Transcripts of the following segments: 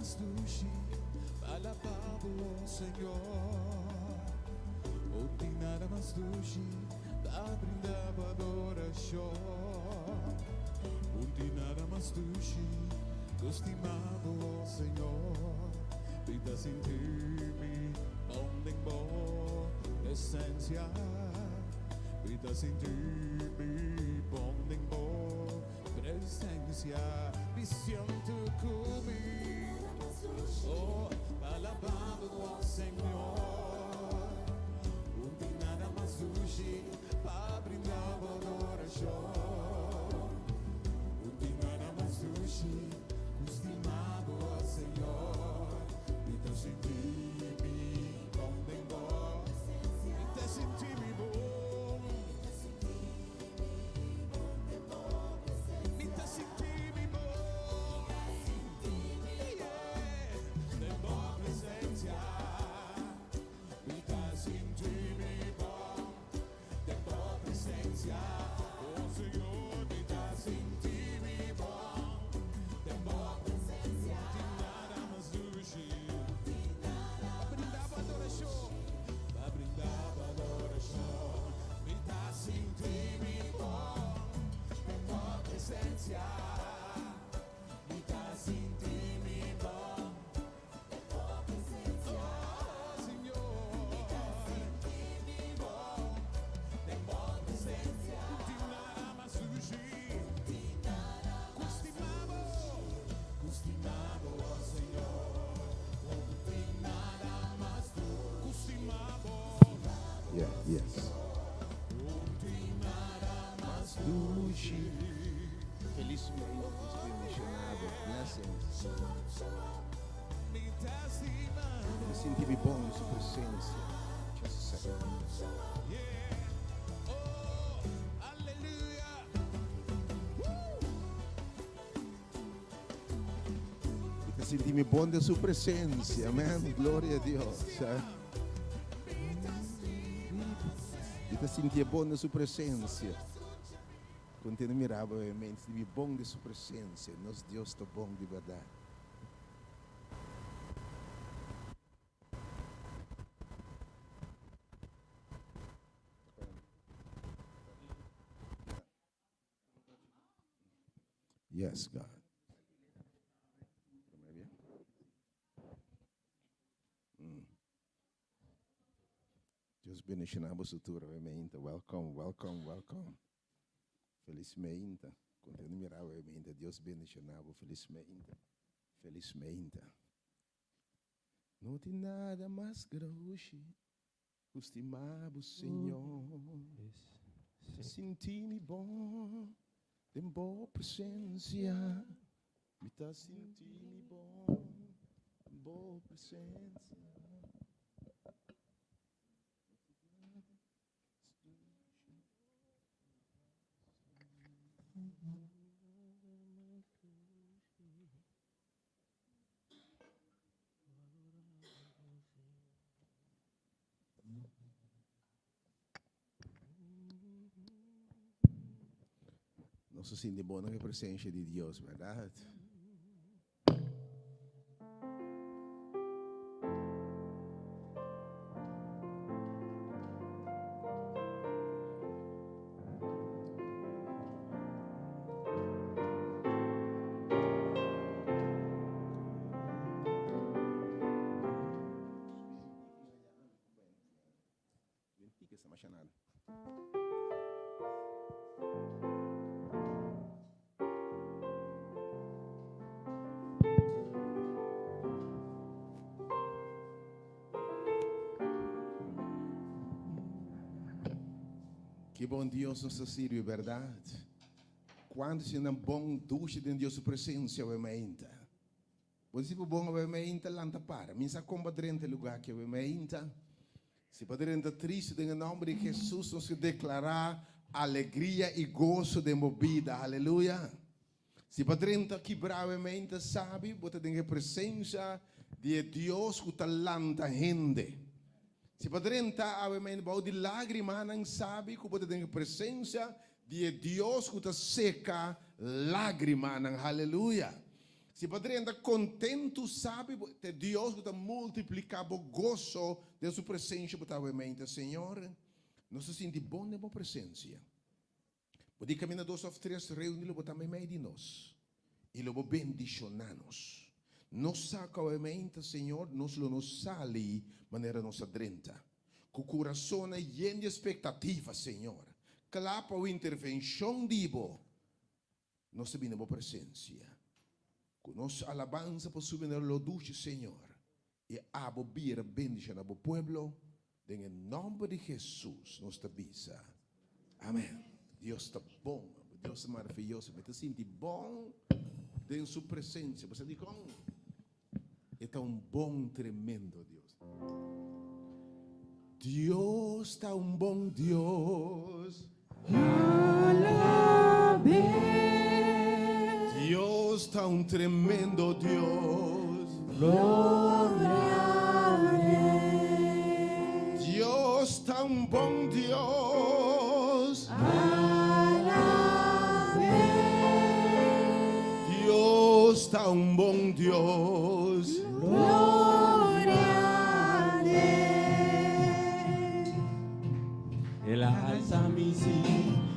mas dushi pa alabá Bo, Señor. No tin nada mas dushi pa brinda Bo adorashon. No tin nada mas dushi ku stima Bo, Señor. Mi ta sinti mi bon den Bo presensia. Mi ta sinti mi bon den Bo presensia. Mi siento ku mi. Oh, pa alabá Bo, Señor. No tin nada mas dushi pa brinda Bo adorashon. No tin nada mas dushi ku stima Bo, Señor. Mi ta sinti mi bon den Bo. Mi ta sinti mi bon. Mi ta sinti mi bon. Yeah. Den Bo presensia. Mi ta sinti mi bon. Den Bo presensia. Oh Señor, mi ta sinti mi bon. Den Bo presensia. Tin nada mas dushi. Pa brinda Bo adorashon. Pa brinda Bo adorashon. Mi ta sinti mi bon. Den Bo presensia. Mi ta sinti mi bon. Oh Señor. Mi ta sinti mi bon. Den Bo presensia. Tin nada mas dushi. Ku stima Bo. Ku stima Bo, Señor. Tin nada mas dushi. Ku stima Bo. Tin nada mas dushi. Felis mainta, Dios bendishoná bo. Blessings. Mi ta stima Mi ta sinti mi bon den su presensia. Just a second. Yeah. Oh, aleluya. Woo! Mi ta sinti mi bon den su presensia. Amen. Gloria na Dios. Mi ta sinti bon den su presensia. Kontinuá mira, mi sinti mi bon den su presensia. Nos Dios ta bon di berdat. Yes, God. Dios bendishoná boso tur, obviamente. Welcome, welcome, welcome. Felis mainta. Kontinuá mira, obviamente. Dios bendishoná bo. Felis mainta. Felis mainta. No tin nada mas dushi ku stima Bo, Señor. Sinti mi bon den Bo presensia. Mi ta sinti mi bon den Bo presensia. Nos ta sinti bon den presensia di Dios, berdat? Ki bon Dios nos ta sirbi, berdat? Kuantu ta bon dushi den Dios su presensia, obviamente. Bo si bon obviamente lanta para. Mi sa kon bo a drenta e lugá aki obviamente. Si bo a drenta tristu den nòmber di Jesus, nos ke deklará alegria i goso den bo bida. Aleluya. Si bo a drenta kibrá obviamente, sabi, bo ta den presensia di Dios ku ta lanta hende. Si bo a drenta obviamente bou di lágrimanan, sabi ku bo ta den presensia di Dios ku ta seka lágrimanan. Aleluya. Si bo drenta kontentu, sabi bo te Dios ku ta multipliká bo goso den su presensia bo ta awe mente. Señor, nos ta sinti bon den bo presensia. Bo di kaminda dos òf tres reuní lo bo ta meimei di nos i lo bo bendishoná nos. Nos sa ku awe meinta, Señor, nos lo no sali manera nos a drenta, ku kurasonnan yen di espektativa, Señor, kla pa un intervenshon di bo. Nos ta bini bo presensia ku nos alabansa pa subi na lo dushi, Señor, i abo bira bendishoná bo pueblo den e nòmber di Hesus nos ta bisa. Amen. Dios ta bon, Dios ta maraviyoso. Mi ta sinti bon den su presensia. Bo sa dikon? E ta un bon tremendo Dios. Dios ta un bon Dios. Alab'é. Dios ta un tremendo Dios. Gloria n'É. Dios ta un bon Dios. Alab'é. Dios ta un bon Dios. Gloria n'É. El a alsa mi sí,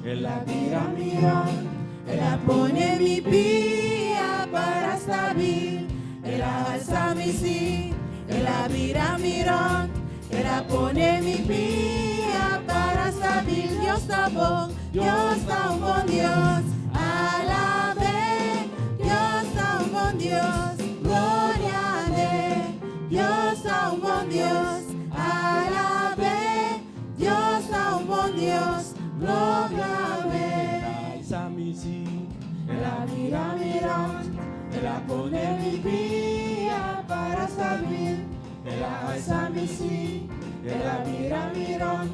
el a bira mi rònt. El a pone mi pia para stabil. El a alsa mi sí, el a bira mi rònt. El a pone mi pia para stabil. Dios ta bon, Dios ta un bon Dios. Alab'é, Dios ta un bon Dios. Gloria n'É, Dios ta un bon Dios. Alab'é, Dios ta un bon Dios. Gloria n'É. El a alsa mi sí, el a bira mi rònt. El a pone mi pia para stabil. El a alsa mi sí, el a bira mi rònt.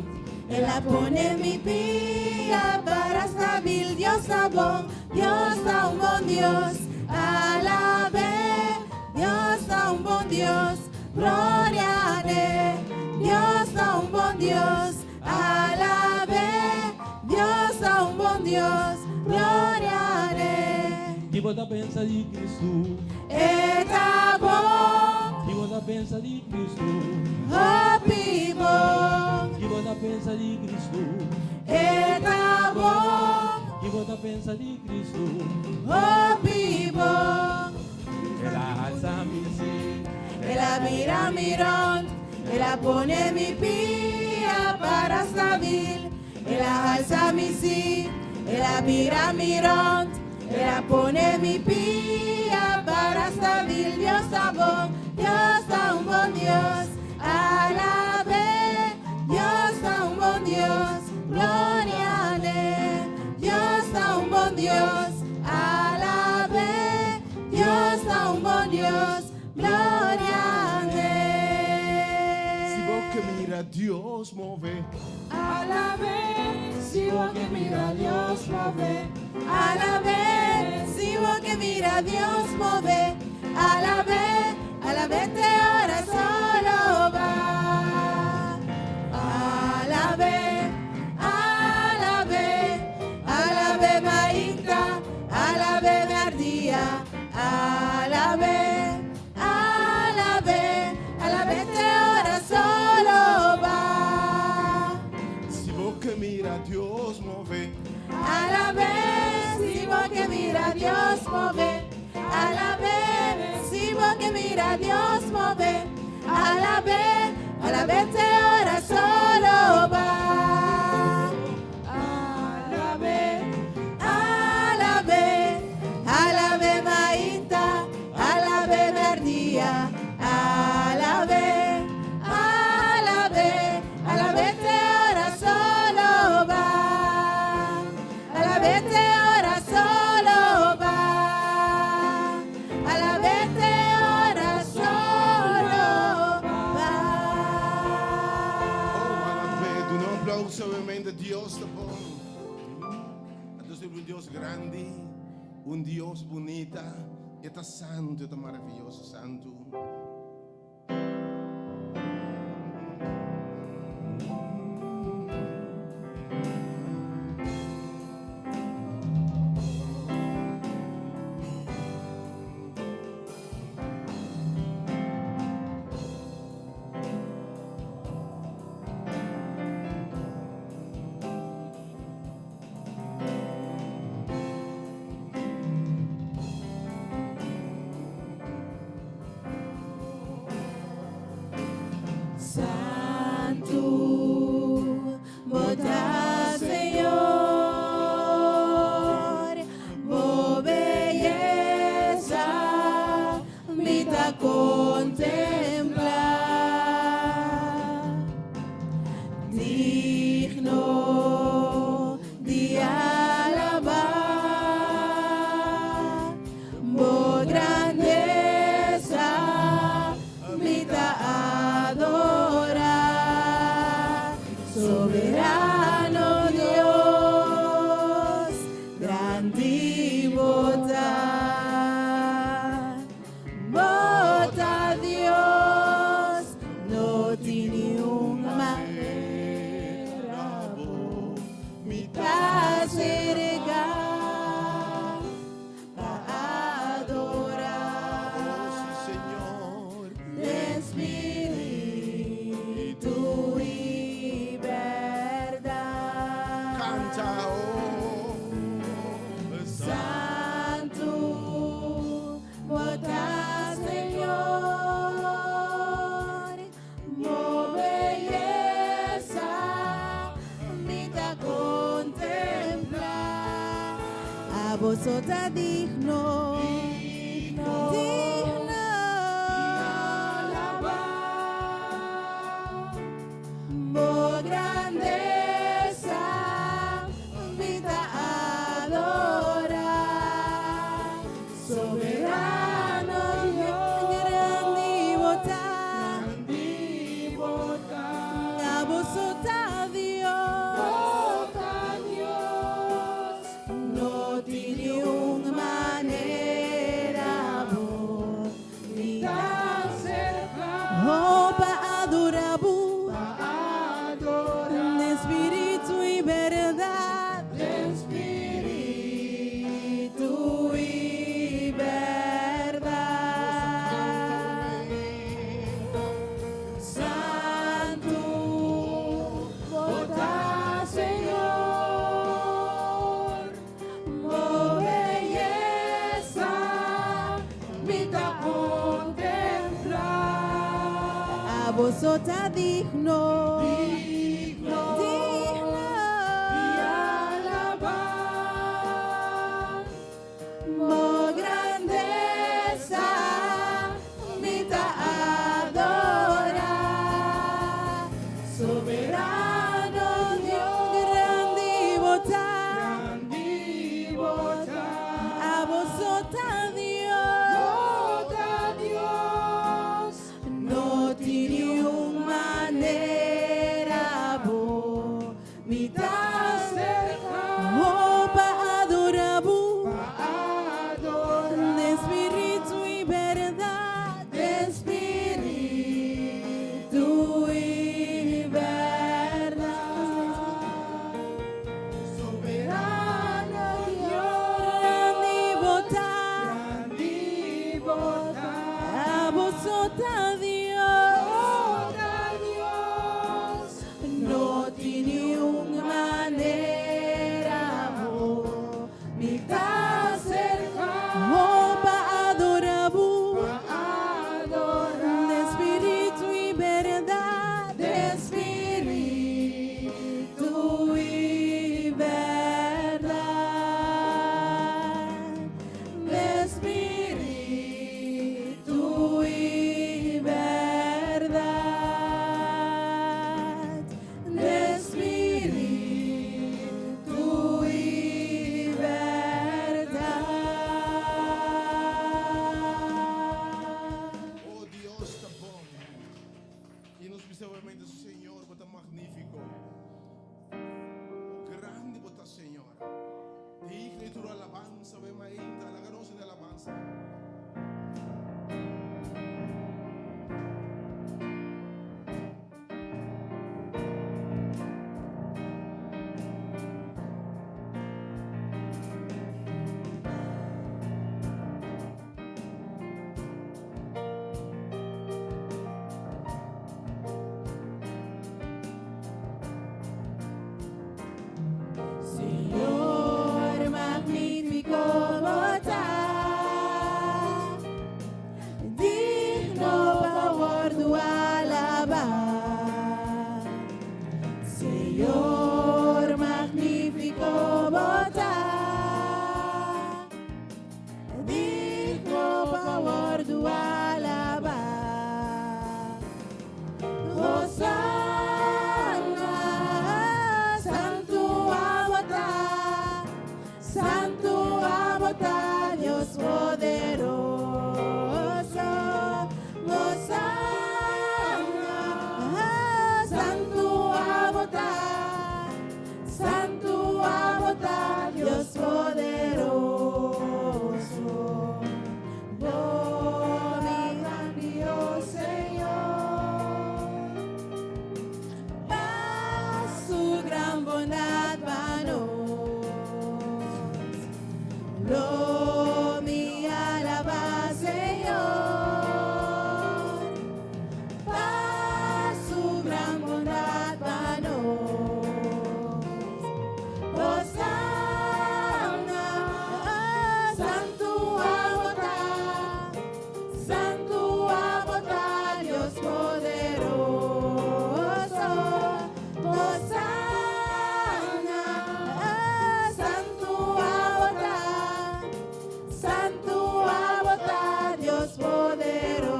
El a pone mi pia para stabil. Dios ta bon, Dios ta un bon Dios. Alab'é, Dios ta un bon Dios. Gloria n'É, Dios ta un bon Dios. Alab'é, Dios ta un bon Dios. Gloria n'É. Ki bo ta pensa di Kristu? E ta bon. Ki bo ta pensa di Kristu? Hopi bon. Ki bo ta pensa di Kristu? E ta bon. Ki bo ta pensa di Kristu? Hopi bon. El a alsa mi sí. El a bira mi rònt. El a pone mi pia para stabil. El a alsa mi sí. El a bira mi rònt. El a pone mi pia para stabil. Dios ta bon, Dios ta un bon Dios. Alab'é, Dios ta un bon Dios. Gloria n'É, Dios ta un bon Dios. Alab'é, Dios ta un bon Dios. Gloria n'É. Si bo ke mira Dios move. Alab'é, si bo ke mira Dios move. Alab'é, si bo ke mira Dios move. Alab'é, alab'é te ora solo ba. Alab'é, alab'é, alab'é mainta, alab'é mèrdia. Alab'é, alab'é, alab'é te ora solo ba. Si bo ke mira Dios move. Alab'é, si bo ke mira Dios move. Alab'é, si bo ke mira Dios move. Alab'é, alab'é te ora solo ba. Alab'é, alab'é, alab'é mainta, alab'é mèrdia. Alab'é, alab'é, alab'é te ora solo ba. Alab'é te ora solo ba. Alab'é te ora solo ba. Oh, alab'é. Duna un aplouso, obviamente. Dios ta bon. Anto, un Dios grandi, un Dios bunita. E ta santu, e ta maravioso, santu. Santu, bo ta Señor, bo beyesa mi ta kontemplá. Digno di alabá, bo grandesa mi ta adorá. Soberano Dios, grandi bo ta. Bo ta Dios, no tin ningun manera bo. Mi ta serka pa adorá. Oh, sí, Señor. Spiritu i berdat. Kanta, oh. Santu, bo ta Señor, bo beyesa mi ta kontemplá. Abo so ta digno, digno, alabá. Bo grandesa mi ta adorá. Soberano Dios, grandi bo ta, abo so ta Dios, no tin ningun manera bo mi ta Oh, pa adorá bo, den spiritu i berdat, spiritu i berdat. Santu, bo ta Señor, bo beyesa mi ta kontemplá. Abo so ta digno, digno, digno di alabá. Bo grandesa mi ta adorá. Soberano Dios, grandi bo ta, abo so ta Dios, no tin ningun manera bo mi ta Oh, pa adorá bo, den spiritu i berdat, spiritu i berdat. Soberano Dios, grandi bo ta, abo so ta Dios, no tin ningun manera bo mi ta serka. Oh, pa adorá bo, den spiritu i berdat, spiritu i berdat, spiritu i berdat. Dios poderoso. Hosana, Santu abo ta, Santu abo ta, Dios poderoso. Bo grandioso Señor. Pa su gran bondad pa nos. Lo mi alabá Señor. Pa su gran bondad pa nos. Hosana, Santu abo ta, Santu abo ta, Dios poderoso. Hosana, Santu abo ta, Santu abo ta, Dios poderoso.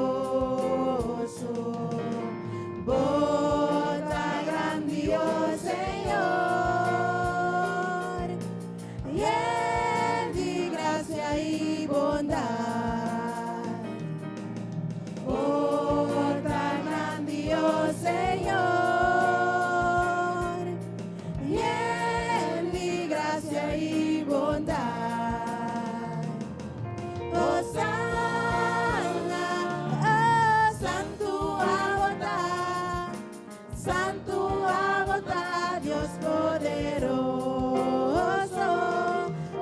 Bo ta grandioso Señor, yen di grasia i bondat. Bo ta grandioso Señor, yen di grasia i bondat. Hosana, Santu abo ta, Santu abo ta, Dios poderoso.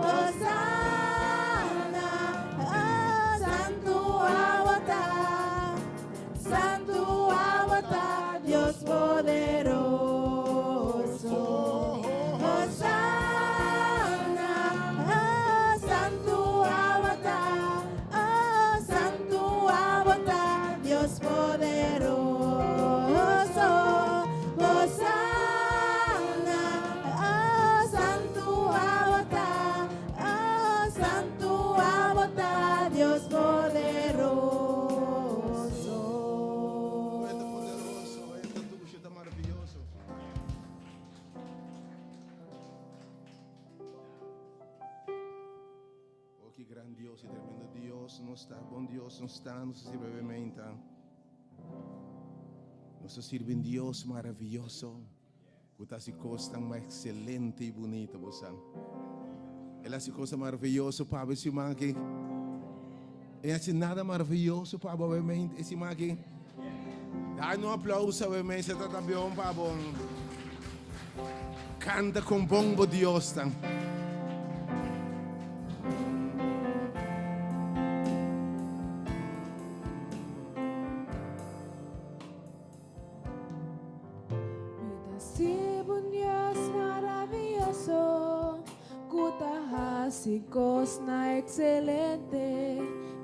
Hosana, Santu abo ta, Santu abo ta, Dios poderoso. Hosana, Santu abo ta, Santu abo ta, Dios poderoso. Hosana, Santu abo ta, Santu abo ta, Dios poderoso. E ta poderoso, e ta dushi, ta maravioso. Oh, ki grandioso i tremendo Dios nos ta. Bon Dios nos ta, nos ta sirbi brevemente. Nos ta sirbi un Dios maravioso ku ta hasi kosnan mas ekselente i bunito, bo sa. El a hasi kosnan maravioso pa bo e siman aki. E hasi nada maravioso pa bo brevemente e siman aki. Dai un aplauso brevemente, se ta bon pa bo. Kanta kon bon bo Dios ta. Mi ta sirbi un Dios maravioso ku ta hasi kosnan ekselente.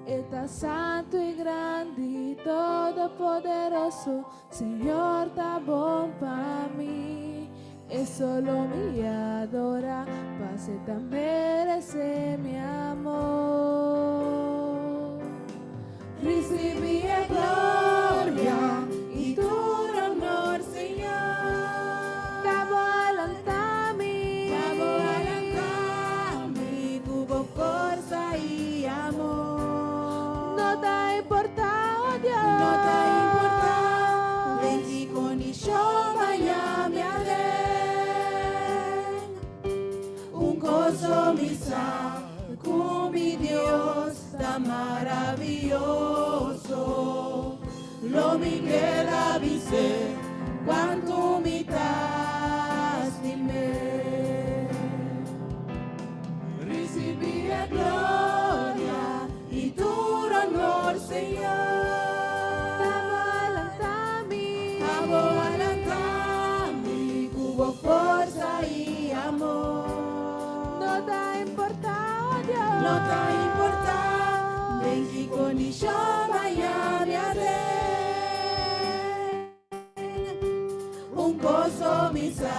E ta santu i grandi, todopoderoso. Señor ta bon pa mi. E so lo mi adorá, pas'e ta meresé mi amor. Risibí e gloria i tur honor, Señor. Ta bo a lanta mi. Ta bo a lanta mi ku bo forsa i amor. No ta importá, oh Dios. No ta importá den ki kondishon maña mi aden. Un kos so mi sa, ku mi Dios ta maravioso. Lo mi keda bis'é kuantu mi ta stim'é. Risibí e gloria i tur honor, Señor. Ta bo a lanta mi. Ta bo a lanta mi ku bo forsa i amor. No ta importá, oh Dios. No ta importá den ki kondishon maña mi aden. Un kos so mi sa,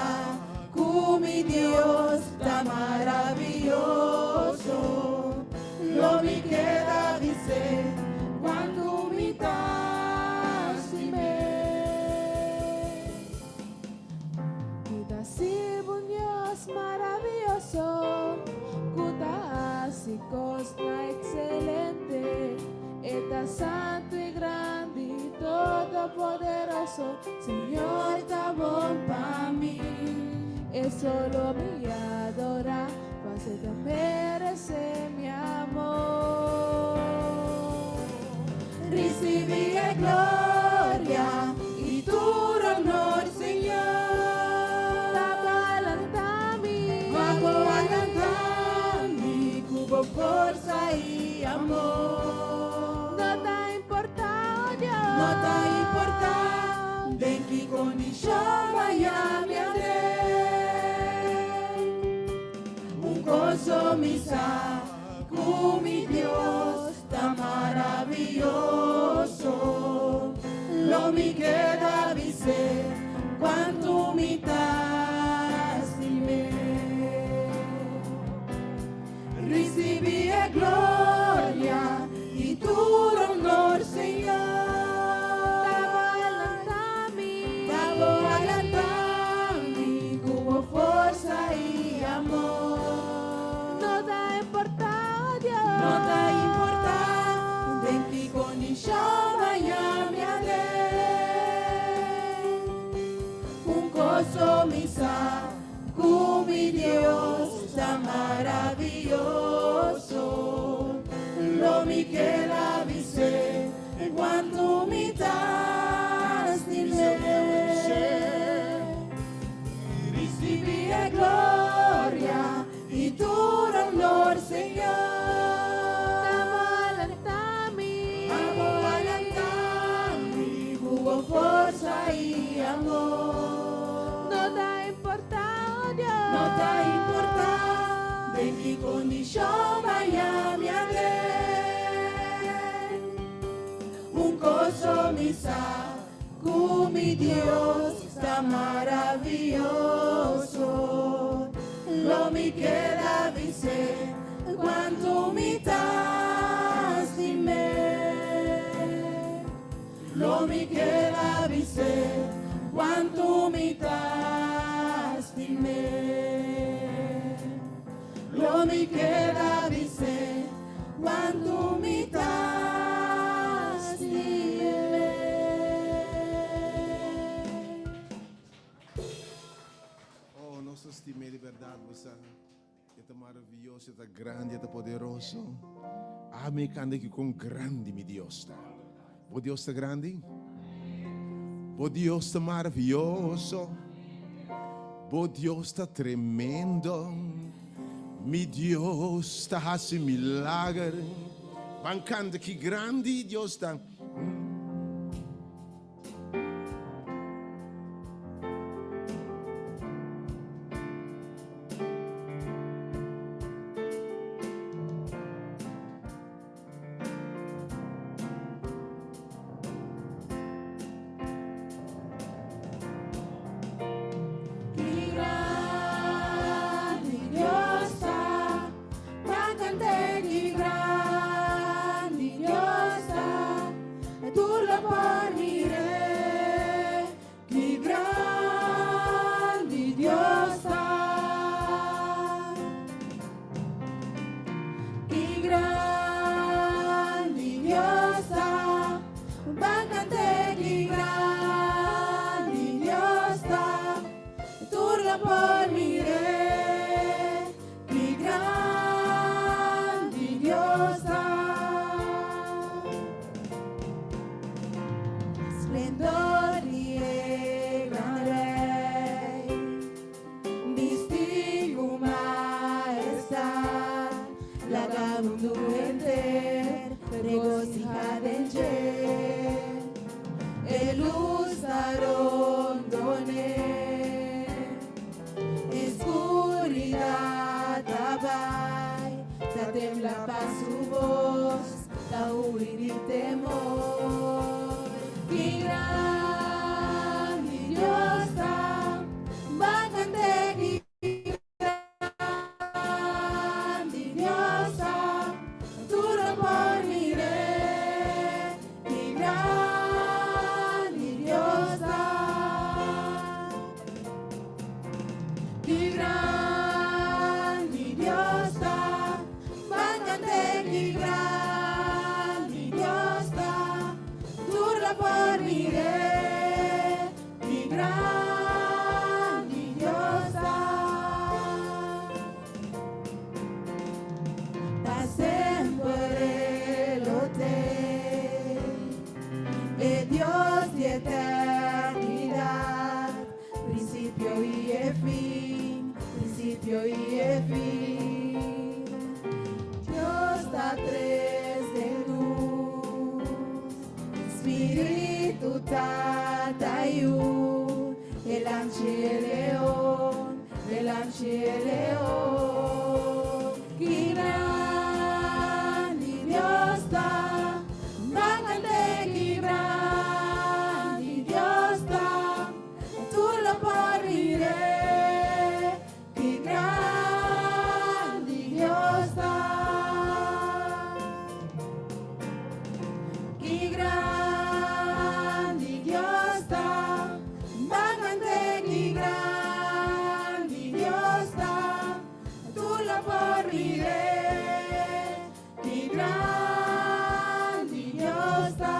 ku mi Dios ta maravioso. Lo mi keda bis'é kuantu mi ta stim'é. Mi ta sirbi un Dios maravioso ku ta hasi kosnan. excelente, E ta santo y grandi, todopoderoso, Señor ta bon pa mi. E so lo mi adora, paso E ta merece mi amor. Recibi e gloria y tur honor, Señor. Ta Bo a lanta mi, Ta Bo a lanta mi, cu bo forsa y amor. No ta importa, oh Dios. No ta importa den ki condicion haya mi aden. Un cos mi sa, cu mi Dios ta maraviyoso. Lo mi keda bis'e cuanto mi ta stim'e. Recibi e gloria y tur honor, Señor. Ta Bo a lanta mi, Ta Bo a lanta mi, cu bo forsa y amor. No ta importa, oh Dios. No ta importa den ki condicion haya mi aden. Un cos mi sa, cu mi Dios ta maraviyoso. Lo mi keda bis'e cuanto mi ta stim'e. Recibi e gloria y tur honor, Señor. Ta Bo a lanta mi, Ta Bo a lanta mi, cu bo forsa y amor. No ta importa, oh Dios. No ta importa den ki condicion haya mi aden. Un cos mi sa, cu mi Dios ta maraviyoso. Lo mi keda bis'e cuanto mi ta stim'e. Lo mi keda bis'e cuanto mi ta stim'e. Lo mi keda bis'e cuanto mi ta stim'e. Oh, nos stim'e di berdad, bo ta maraviyoso, ta grandi, ta poderoso. Ami canta cu con grandi mi Dios ta. Bo Dios ta grandi? Bo Dios ta maraviyoso. Bo Dios ta tremendo. Mi Dios ta haci milager. Ban canta cu grandi Dios ta. Ki grandi Dios ta, ban cant'e ki grandi Dios ta, tur lo por mir'e. Ki grandi Dios ta. Ki grandi Dios ta, ban cant'e ki grandi Dios ta, tur lo por mir'e. Ki grandi Dios ta. Splendor di e gran Rey, bisti cu mahestad, laga mundo henter regociha den dje. E luz ta rondon'e, Oscuridad ta bay, ta tembla pa su voz, ta hui di temor. Ki grandi Dios ta, ban cant'e ki grandi Dios ta, tur por mir'e. Ki grandi Dios ta. Ki grandi Dios ta, ban cant'e ki grandi. eternidat, prinsipio i e fin, prinsipio i e fin. Dios ta tres den un, Spiritu, Tata, Yu, e Lamchi, e Leon, e Lamchi, e Leon. Ki grandi Dios ta, ban kant'é, ki grandi Dios ta, tur lo por mir'é, ki grandi Dios ta. Ki grandi Dios ta, ban kant'é, ki grandi Dios ta, tur lo por mir'é, ki grandi Dios ta.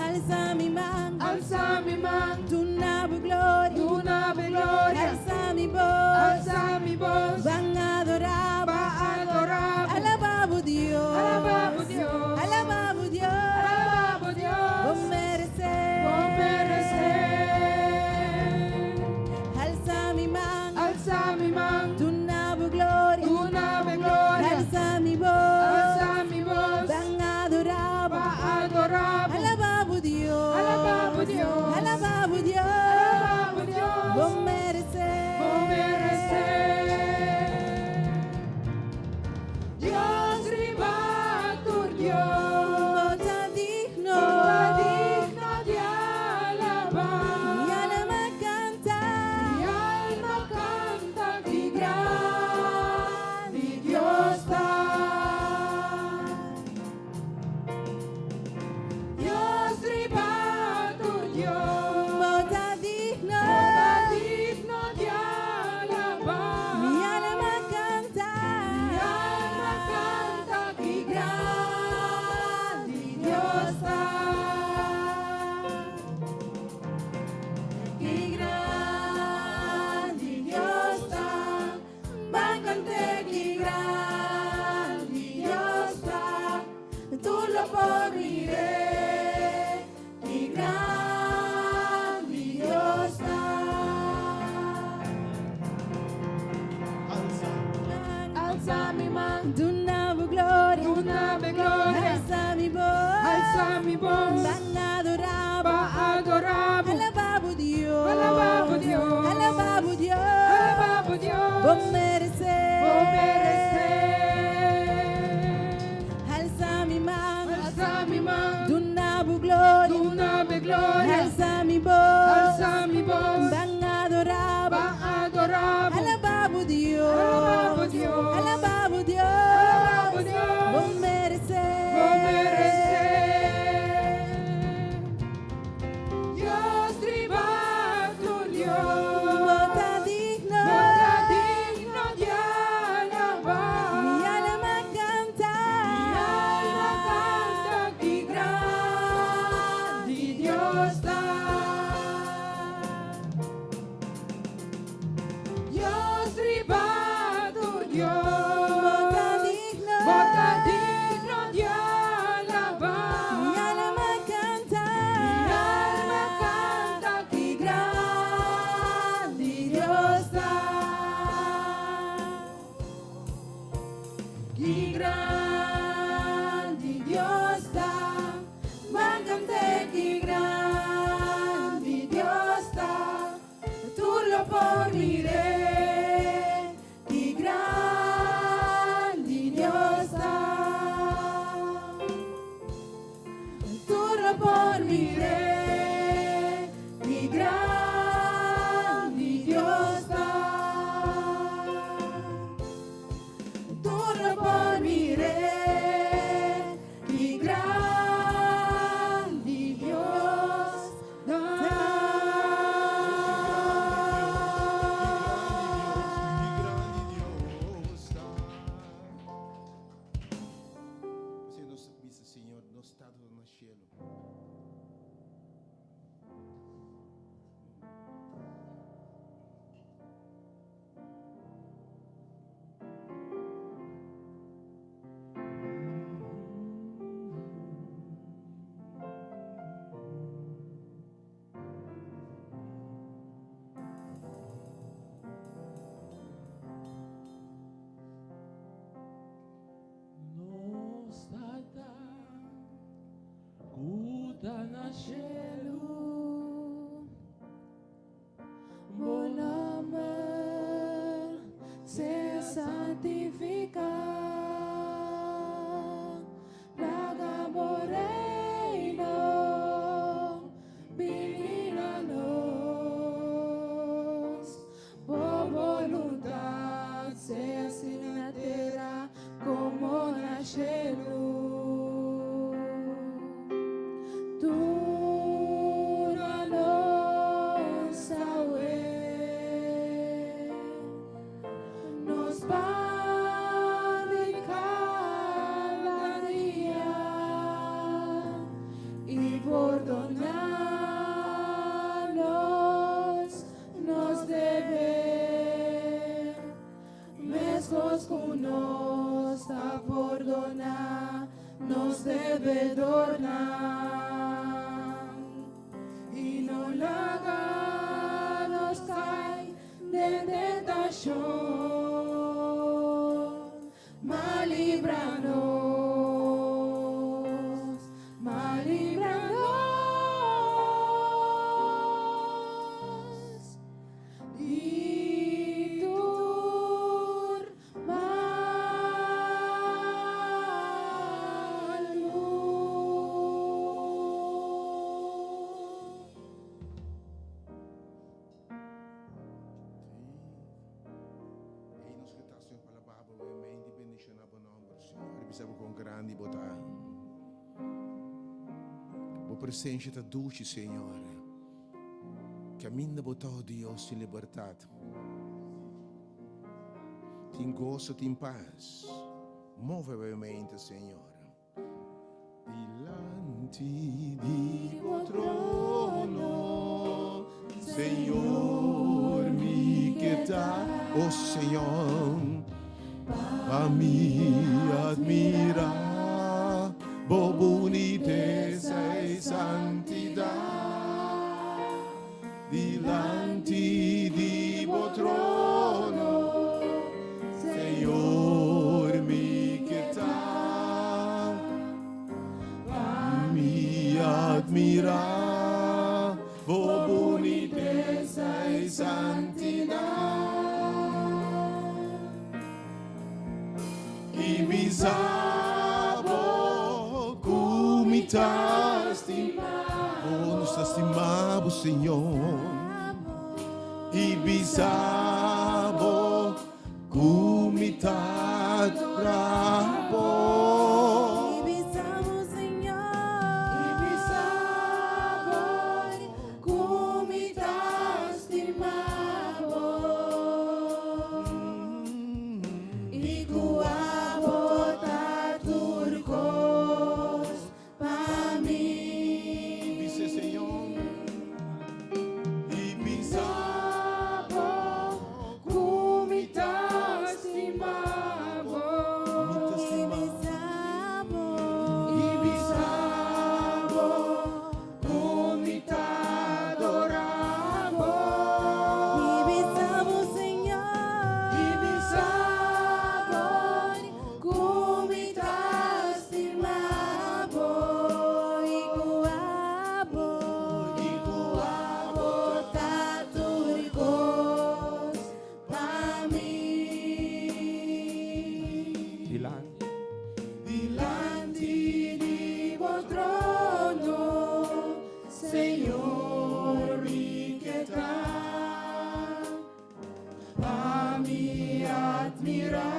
Alsa mi man, Alsa mi man, duna Bo gloria. Duna Bo gloria. Alsa mi bos, Alsa mi bos, ban adorá, ban adorá, alabá bo Dios, alabá bo Dios, alabá bo Dios, alabá bo Dios, Bo meresé, Bo meresé. Alsa mi man, Alsa mi man, duna Bo gloria, duna Bo gloria. Alsa mi bos, Alsa mi bos, ban adorá, ban adorá, alabá bo Dios, alabá bo Dios, alabá bo Dios, alabá bo Dios, Bo meresé, Bo meresé. Dios riba tur Dios, Bo ta digno, Bo ta digno di alabá. Mi alma kanta, Mi alma kanta ki grandi Dios ta. Dios riba tur Dios, Bo ta digno, Bo ta digno di alabá. Mi alma kanta, Mi alma kanta ki grandi Dios ta. Ki grandi Dios ta, ban kant'é, ki grandi Dios ta, tur lo por mir'é, ki grandi Dios ta. Alsa. Alsa mi man, Duna Bo gloria, duna Bo gloria. Alsa mi bos, Alsa mi bos, ban adorá, ban adorá, alabá bo Dios, alabá bo Dios, alabá bo Dios, alabá bo Dios, Bo meresé, Bo meresé. Alsa mi man, Alsa mi man, duna Bo gloria, duna Bo gloria. Alsa mi bos, Alsa mi bos, ban adorá, ban adorá, alabá bo Dios, alabá bo Dios, alabá bo Dios, alabá bo Dios, Bo meresé, Bo meresé. Dios riba tur Dios, Bo ta digno, Bo ta digno di alabá. Mi alma kanta, Mi alma kanta ki grandi Dios ta. Dios riba tur Dios, Bo ta digno, Bo ta digno di alabá. Mi alma kanta, Mi alma kanta ki grandi Dios ta. Ki grandi Dios ta, ban kant'é, ki grandi Dios ta, tur lo por mir'é, ki grandi Dios ta. Tur lo por mir'é, ki grandi Dios ta. Tur lo por mir'é. Ta na shelu, Bo nòmber sea santifiká, Laga Bo reino bini na nos, Bo boluntat sea hasí na tera komo na shelu. Duna nos awe nos pan di kada dia i pordoná nos nos debe, meskos ku nos ta pordoná nos debedornan, i no laga nos kai den tentashon, ma libra nos, ma libra nos di tur malu. Ei nos ke ta, Señor, pa alabá Bo i bendishoná Bo nòmber, Señor. I bisa Bo kon grandi Bo ta. Bo presensia ta dushi, Señor. Kaminda Bo ta, oh Dios, tin libertat. Tin goso, tin pas. Move bo mente, Señor. Dilanti di Bo trono, Señor, mi ke ta, oh Señor, pa mi admirá Bo bunitesa i santidat. Dilanti di Bo trono, Señor, mi ke ta, pa mi admirá Bo bunitesa i santidat. I bisa Bo ku mi ta stima. Oh, nos ta stima Bo, Señor. I bisa Bo ku mi ta adorá Bo. I bisa Bo, Señor. I bisa Bo ku mi ta stima Bo. I ku Abo ta tur kos pa mi. Bisa, Señor. I bisa Bo ku mi ta stima Bo. Mi ta stima. I bisa Bo ku mi ta adorá Bo. I bisa Bo, Señor. I bisa Bo ku mi ta stima Bo. I ku Abo. I ku Abo ta tur kos pa mi. Dilanti. Dilanti di Bo trono, Señor, mi ke ta, pa mi admirá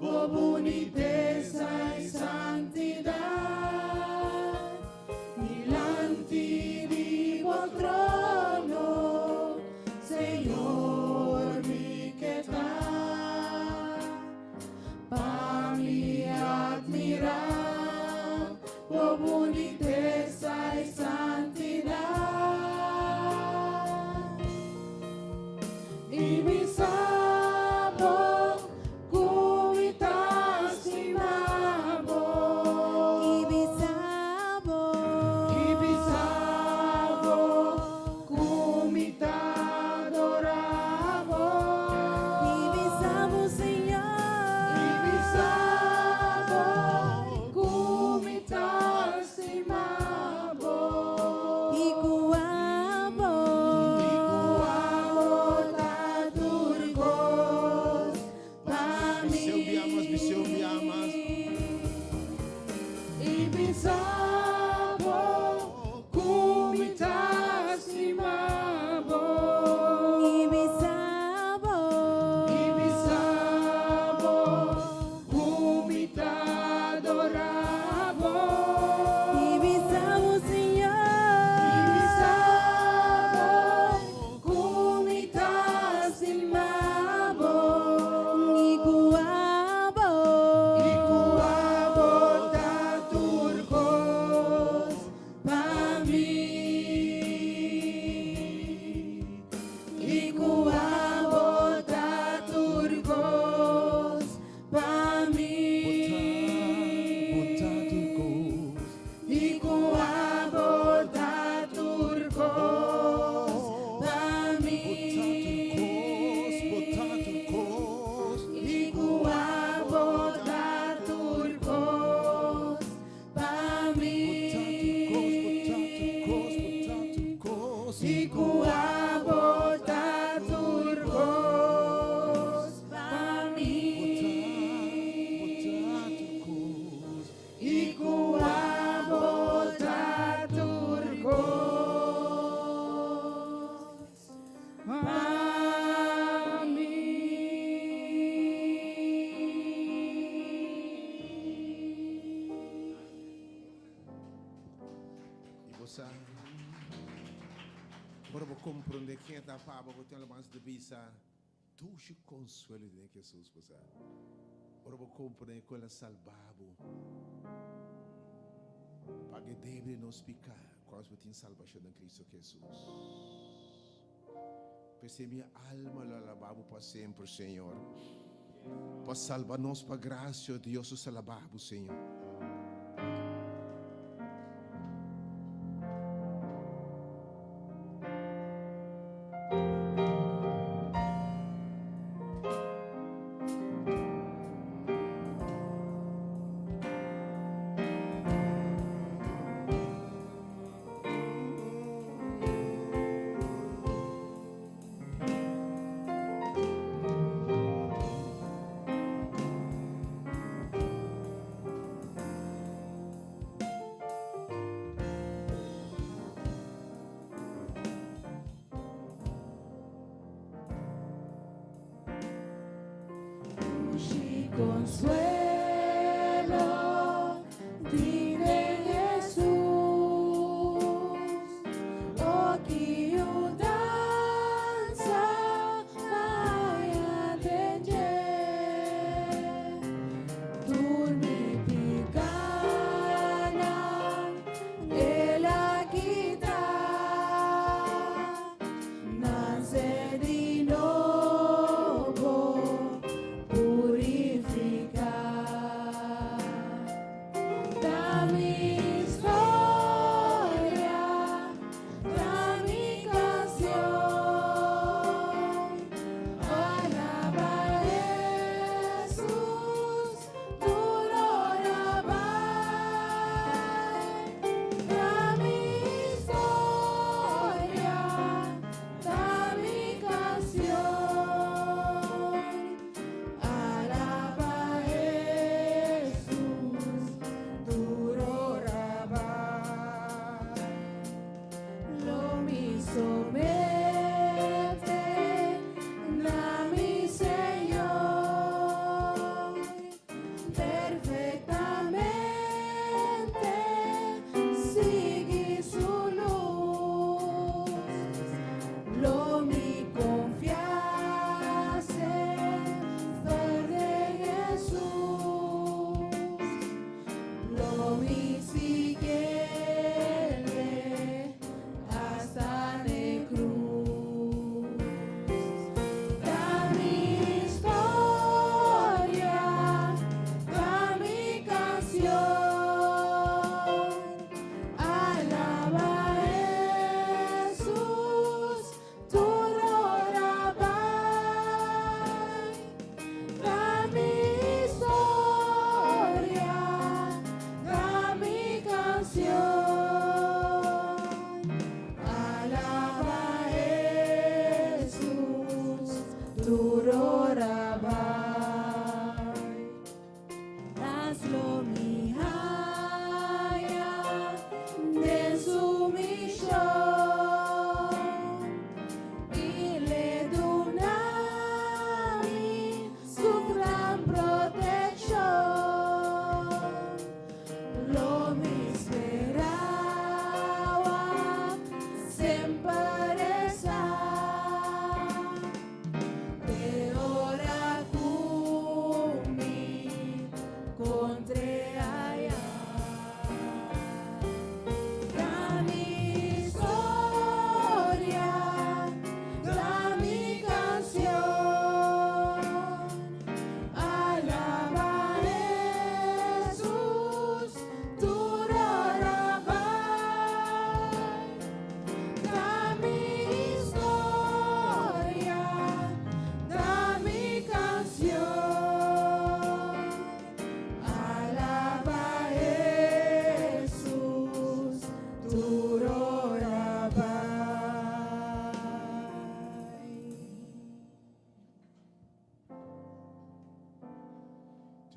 Bo bunitesa i santidat. Dilanti di Bo trono, Señor, mi ke ta, pa mi admirá Bo bunitesa i santidat. I bisa Bo ku mi ta stima Bo. Bis'é un bia mas, bis'é un bia mas. I bisa bo ku mi ta stima bo. I bisa bo. I bisa bo ku mi ta adorá bo. I bisa bo, Señor. I bisa bo ku mi ta stima bo. I ku abo. I ku abo ta tur kos pa mi. I ku abo ta tur kos pa mi. Bo ta tur kos. I ku abo ta tur kos pa mi. Bo ta tur kos, bo ta tur kos. I ku abo ta tur kos pa mi. Bo ta tur kos, bo ta tur kos, bo ta tur kos. I ku abo ta tur kos pa mi. Bo ta tur kos. I ku abo ta tur kos pa mi. I bo, ora bo komprondé ken ta pa bo, tin alabansa di bisa, dushi konsuelo di Jesus, bo. Ora bo komprondé ku el a salba bo. Paga debe nos piká, ku bo tin salbashon den Kristu Jesus. P'esei mi alma lo alabá bo pa semper, Señor. Pa salba nos pa grasia, Dios alabá bo, Señor. Dushi konsuelo di Jesus. O ki yudansa m'a haña den dje. Tur mi pikánan el a kita. Nase di nobo, purifiká.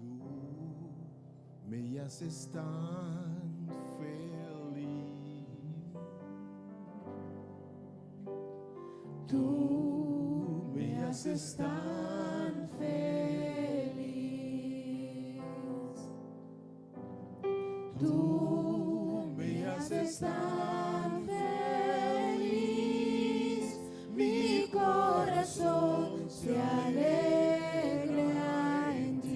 Tú me haces tan feliz. Tú me haces tan feliz. Tú me haces tan feliz. Mi corazón se alegra en ti.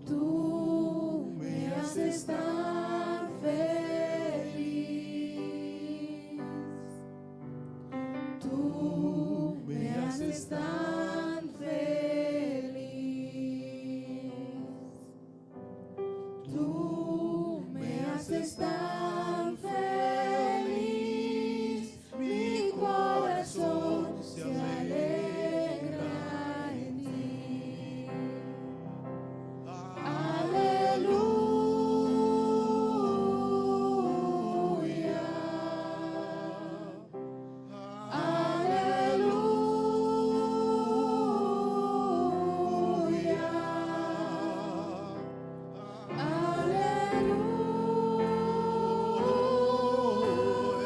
Tú me haces tan feliz. Tú me haces tan feliz. Tú me haces tan feliz. Mi corazón se alegra en ti. Aleluya. Aleluya. Aleluya.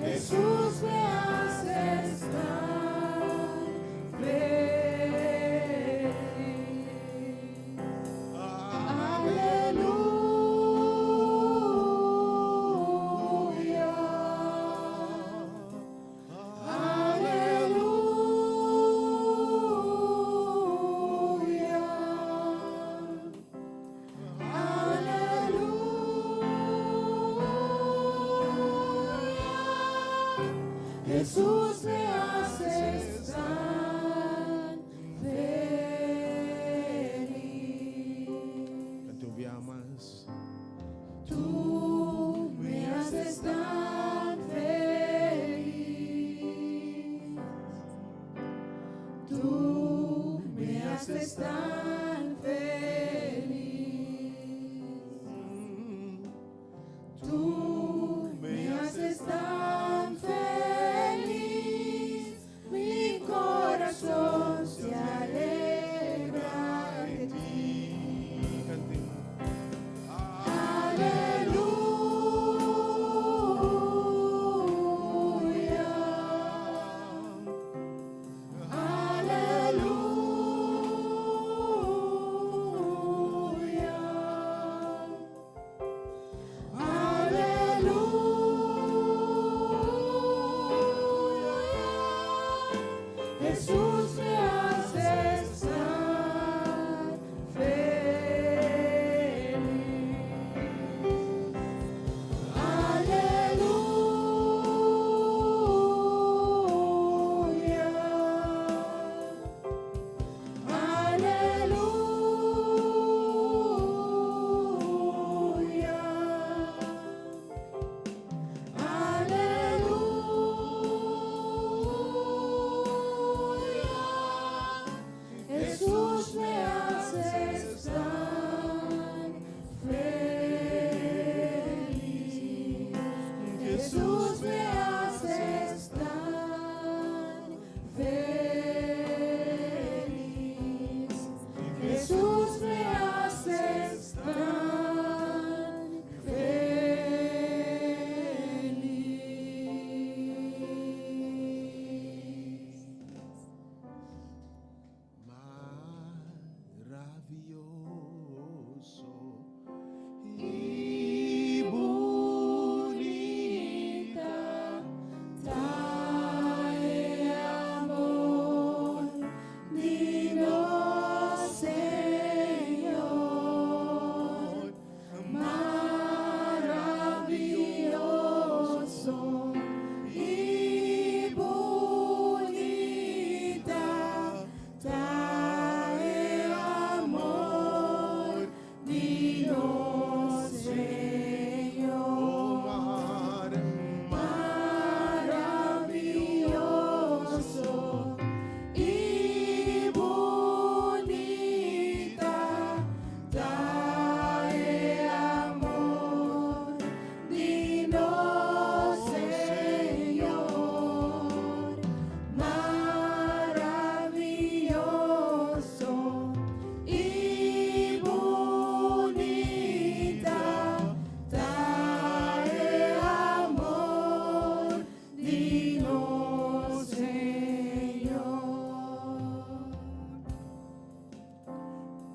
Jesús, me haces tan feliz. Aleluya. Aleluya. Aleluya. Jesús, me haces tan feliz. Kanta un biaha mas. Tú me haces tan feliz. Tú me haces tan feliz. Tú me haces tan feliz. Mi corazón se alegra de ti. Kant'é. Aleluya. Aleluya. Aleluya. Jesús, me haces tan feliz. Aleluya. Aleluya. Aleluya.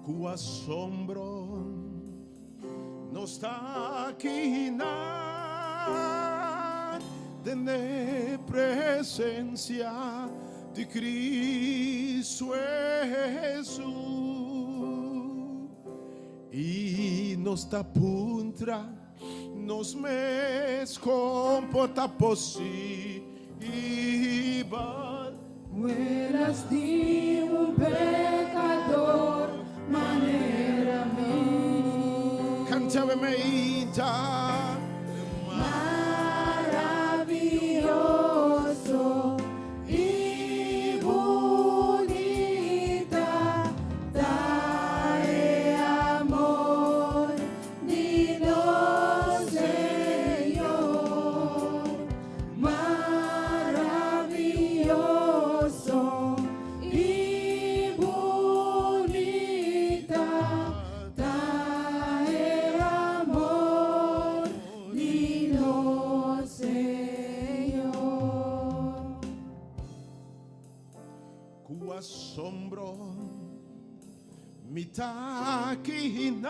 Ku asombro nos ta kinan den e presencia di Cristo Hesus i nos ta puntra nos mes kon por ta posibel. Buenas di un pecador manera mi. Canta mainta. Maravilloso y bunita ta e amor di nos Señor. Maravilloso y bunita ta e amor di nos Señor. Ku asombro mi ta kinan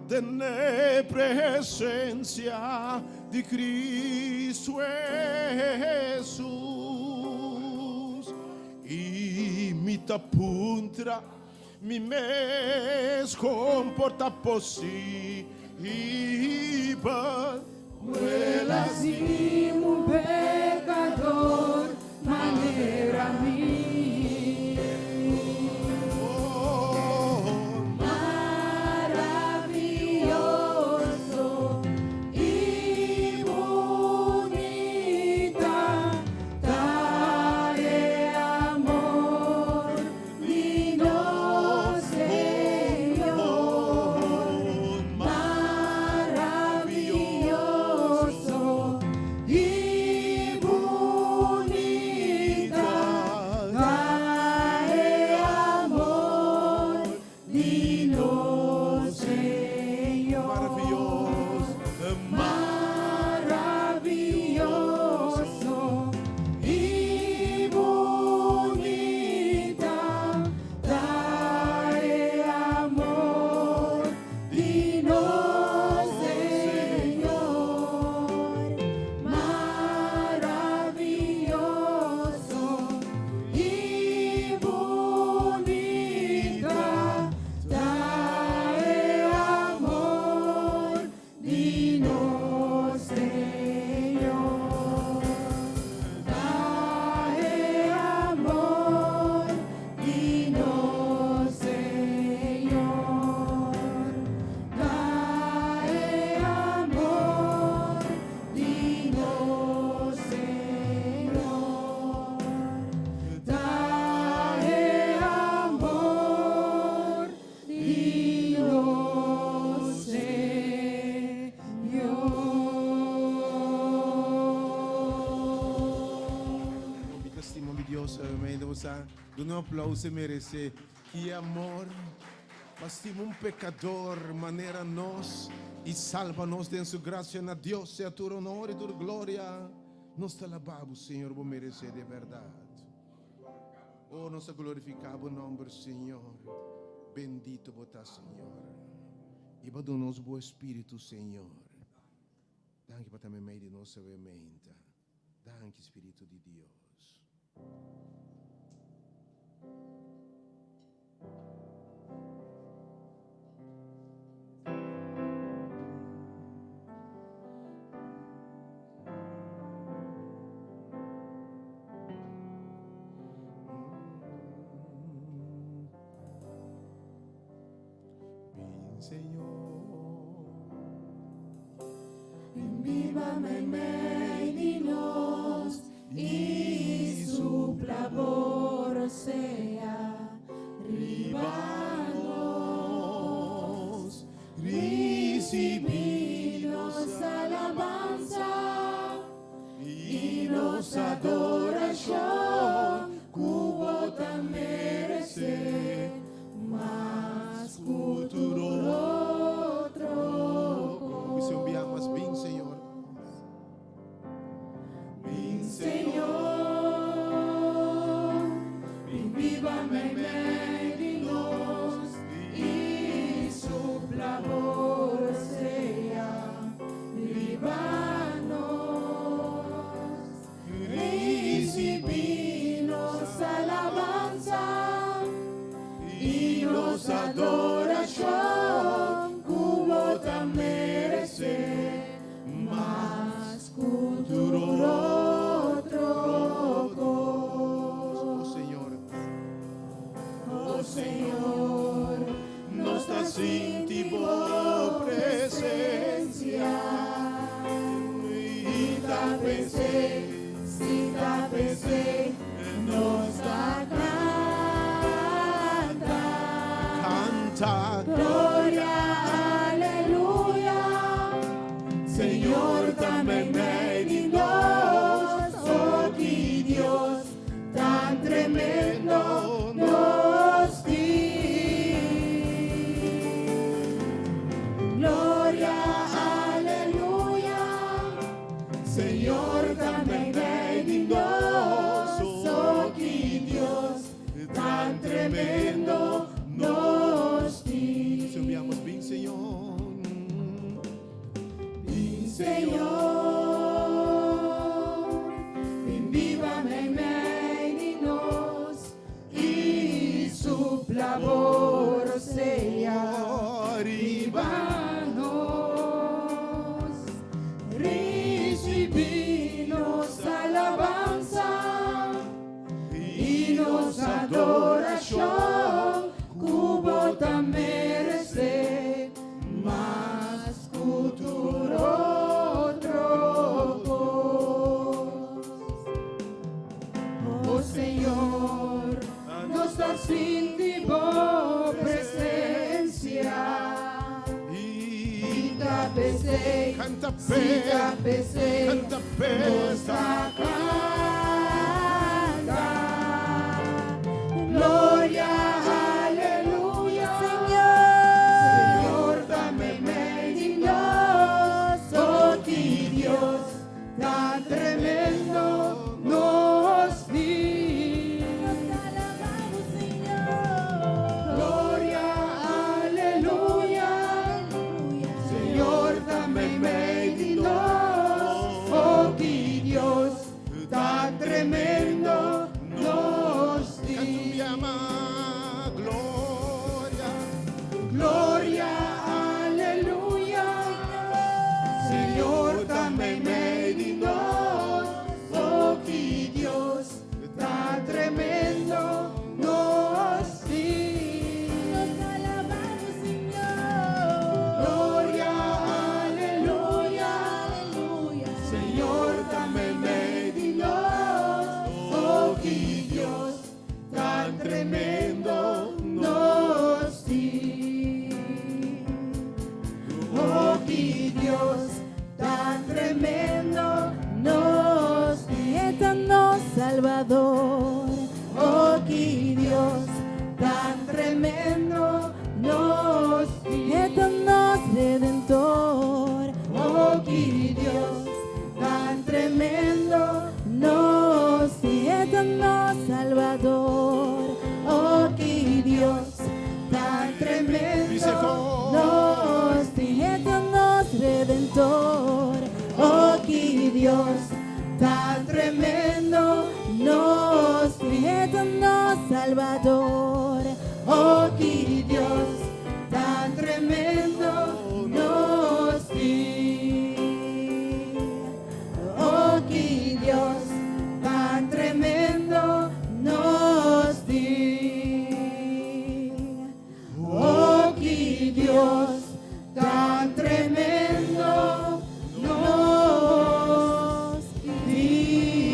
den e presencia di Cristo Hesus i mi ta puntra mi mes kon por ta posibel. Buenas di un pecador manera mi. Oh, Maravilloso y bunita ta e amor di nos Señor. Maravilloso y bunita ta e amor di nos Señor. Maravilloso. Maravilloso y bunita ta e amor di nos Señor. Maravilloso y bunita ta e amor di nos Señor. Ta e amor di nos Señor. Ta e amor di nos Señor. Ta e amor di nos Señor. Mi ta stima mi Dios, amén. Nos a duna un aplauso merece. Ki amor. Pa stima un pecador manera nos y salva nos den su gracia. Na Dios sea tur honor y tur gloria. Nos ta alaba bo, Señor, bo merece di berdad. Oh, nos ta glorifica bo nomber, Señor. Bendito bo ta, Señor. Y bo duna nos bo Spirito, Señor. Danki pa ta meimei di nos mente. Danki, Spirito di Dios. Bin, Señor. Biba meimei di nos y supla bo rosea riba nos. Recibi nos alabanza y nos adoracion cu bo ta merece mas cu tur otro. Bisa un biaha mas, bin, Señor. Bin, Señor, bin biba meimei. nos adorashon ku bo ta meresé mas ku tur otro kos. O Señor. O Señor, nos ta sinti bo presensia. I ta p'esei, Si ta p'esei, nos ta kanta. Kanta. Gloria, aleluya. Señor ta meimei di nos, oh ki Dios, tan tremendo nos tin. Gloria, aleluya. Señor ta meimei di nos, oh ki Dios, tan tremendo nos tin. Subiamos bin, Señor. Bin, Señor, bin biba meimei di nos i supla bo rosea Riba. Riba nos, risibí nos alabansa i nos adorashon ku bo ta meresé mas ku tur otro kos. O Señor, nos ta sinti bo presensia. I I ta p'esei, Kanta si p'e. ta p'esei, Kanta p'e. nos ta kanta. Gloria, aleluya. Señor. Señor, ta meimei di nos, oh ki Dios, tan tremendo nos tin. Nos alabamos, Señor. Gloria, aleluya. Aleluya. Señor, ta meimei di nos, oh ki Dios, tan tremendo nos Kanta tin. yama gloria. Gloria, aleluya. Señor, ta meimei di nos, oh ki Dios, tan tremendo nos tin. Nos alabamos, Señor. Gloria, aleluya. Aleluya. Señor, ta meimei di nos, oh ki Dios, tan tremendo nos tin. Oh ki Dios, tan tremendo nos tin. Eterno Salvador. Oh ki Dios, tan tremendo nos tin. Eterno Redentor. Oh ki Dios, tan tremendo Nos eterno Salvador. Oh ki Dios, tan tremendo Nos eterno Redentor. Oh ki Dios, tan tremendo Nos eterno Salvador. Oh ki Dios, tan tremendo nos tin. Oh ki Dios, tan tremendo nos tin. Oh ki Dios, tan tremendo nos tin.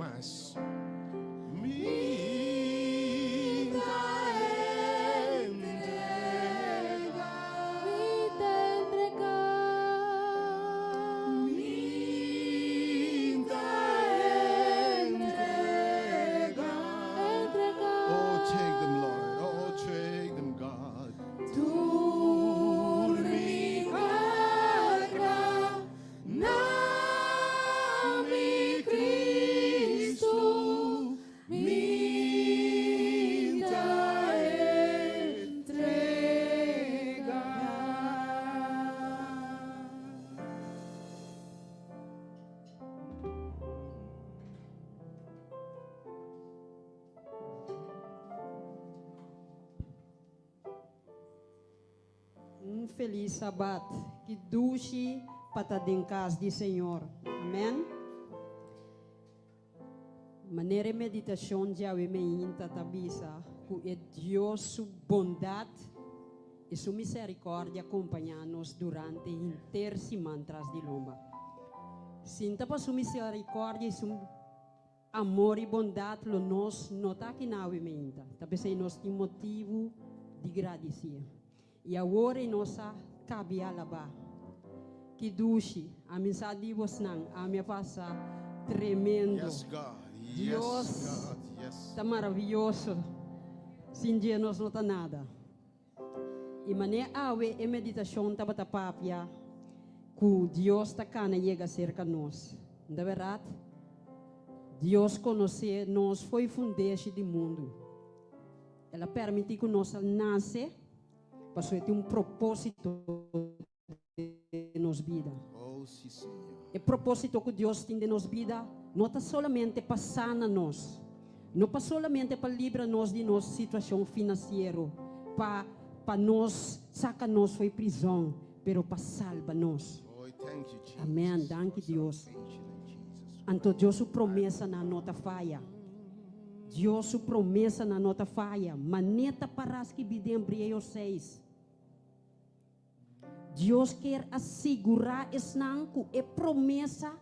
mas. Mi ta entrega. Mi ta entrega. Mi ta entrega. Entrega. Oh, take them, Lord. Oh, take them, God. Tur mi karga na mi Kristu mi ta entrega. Un felis sabat. Ki dushi pa ta den kas di Señor. Amen. Manera e meditashon djawe meinta ta bisa ku e Dios su bondat i su miserikòrdia kompañá nos durante henter siman tras di lomba. Sinta pa su miserikòrdia i su Amor i bondat lo nos no ta aki na awe meinta. Ta p'esei nos tin motibu di gradisié. I awor ei nos a kabi alabá. Ki dushi! Ami sa di bosnan, ami a pasa tremendo. Yes, God. Yes, Dios God. Yes. ta maraviyoso. Sin dje nos no ta nada. I manera awe e meditashon tabata papia ku Dios ta kana yega serka nos. N ta bèrdat? Dios konosé nos fo'i fundeshi di mundu. El a pèrmití ku nos a nase pasobra e tin un propósito den nos bida. Oh, sí, Señor. E propósito ku Dios tin den nos bida no ta solamente pa sana nos, no pa solamente pa libra nos di nos situashon finansiero, pa pa nos saka nos fo'i prizòn, pero pa salba nos. Oh, thank you, Jesus. Amèn. Danki, for Dios. salvation in Jesus Anto Dios su promesanan no ta faya. Dios su promesanan no ta faya. Manera ta pará skibí den Hebreo seis. Dios kier a sigurá esnan ku e promesa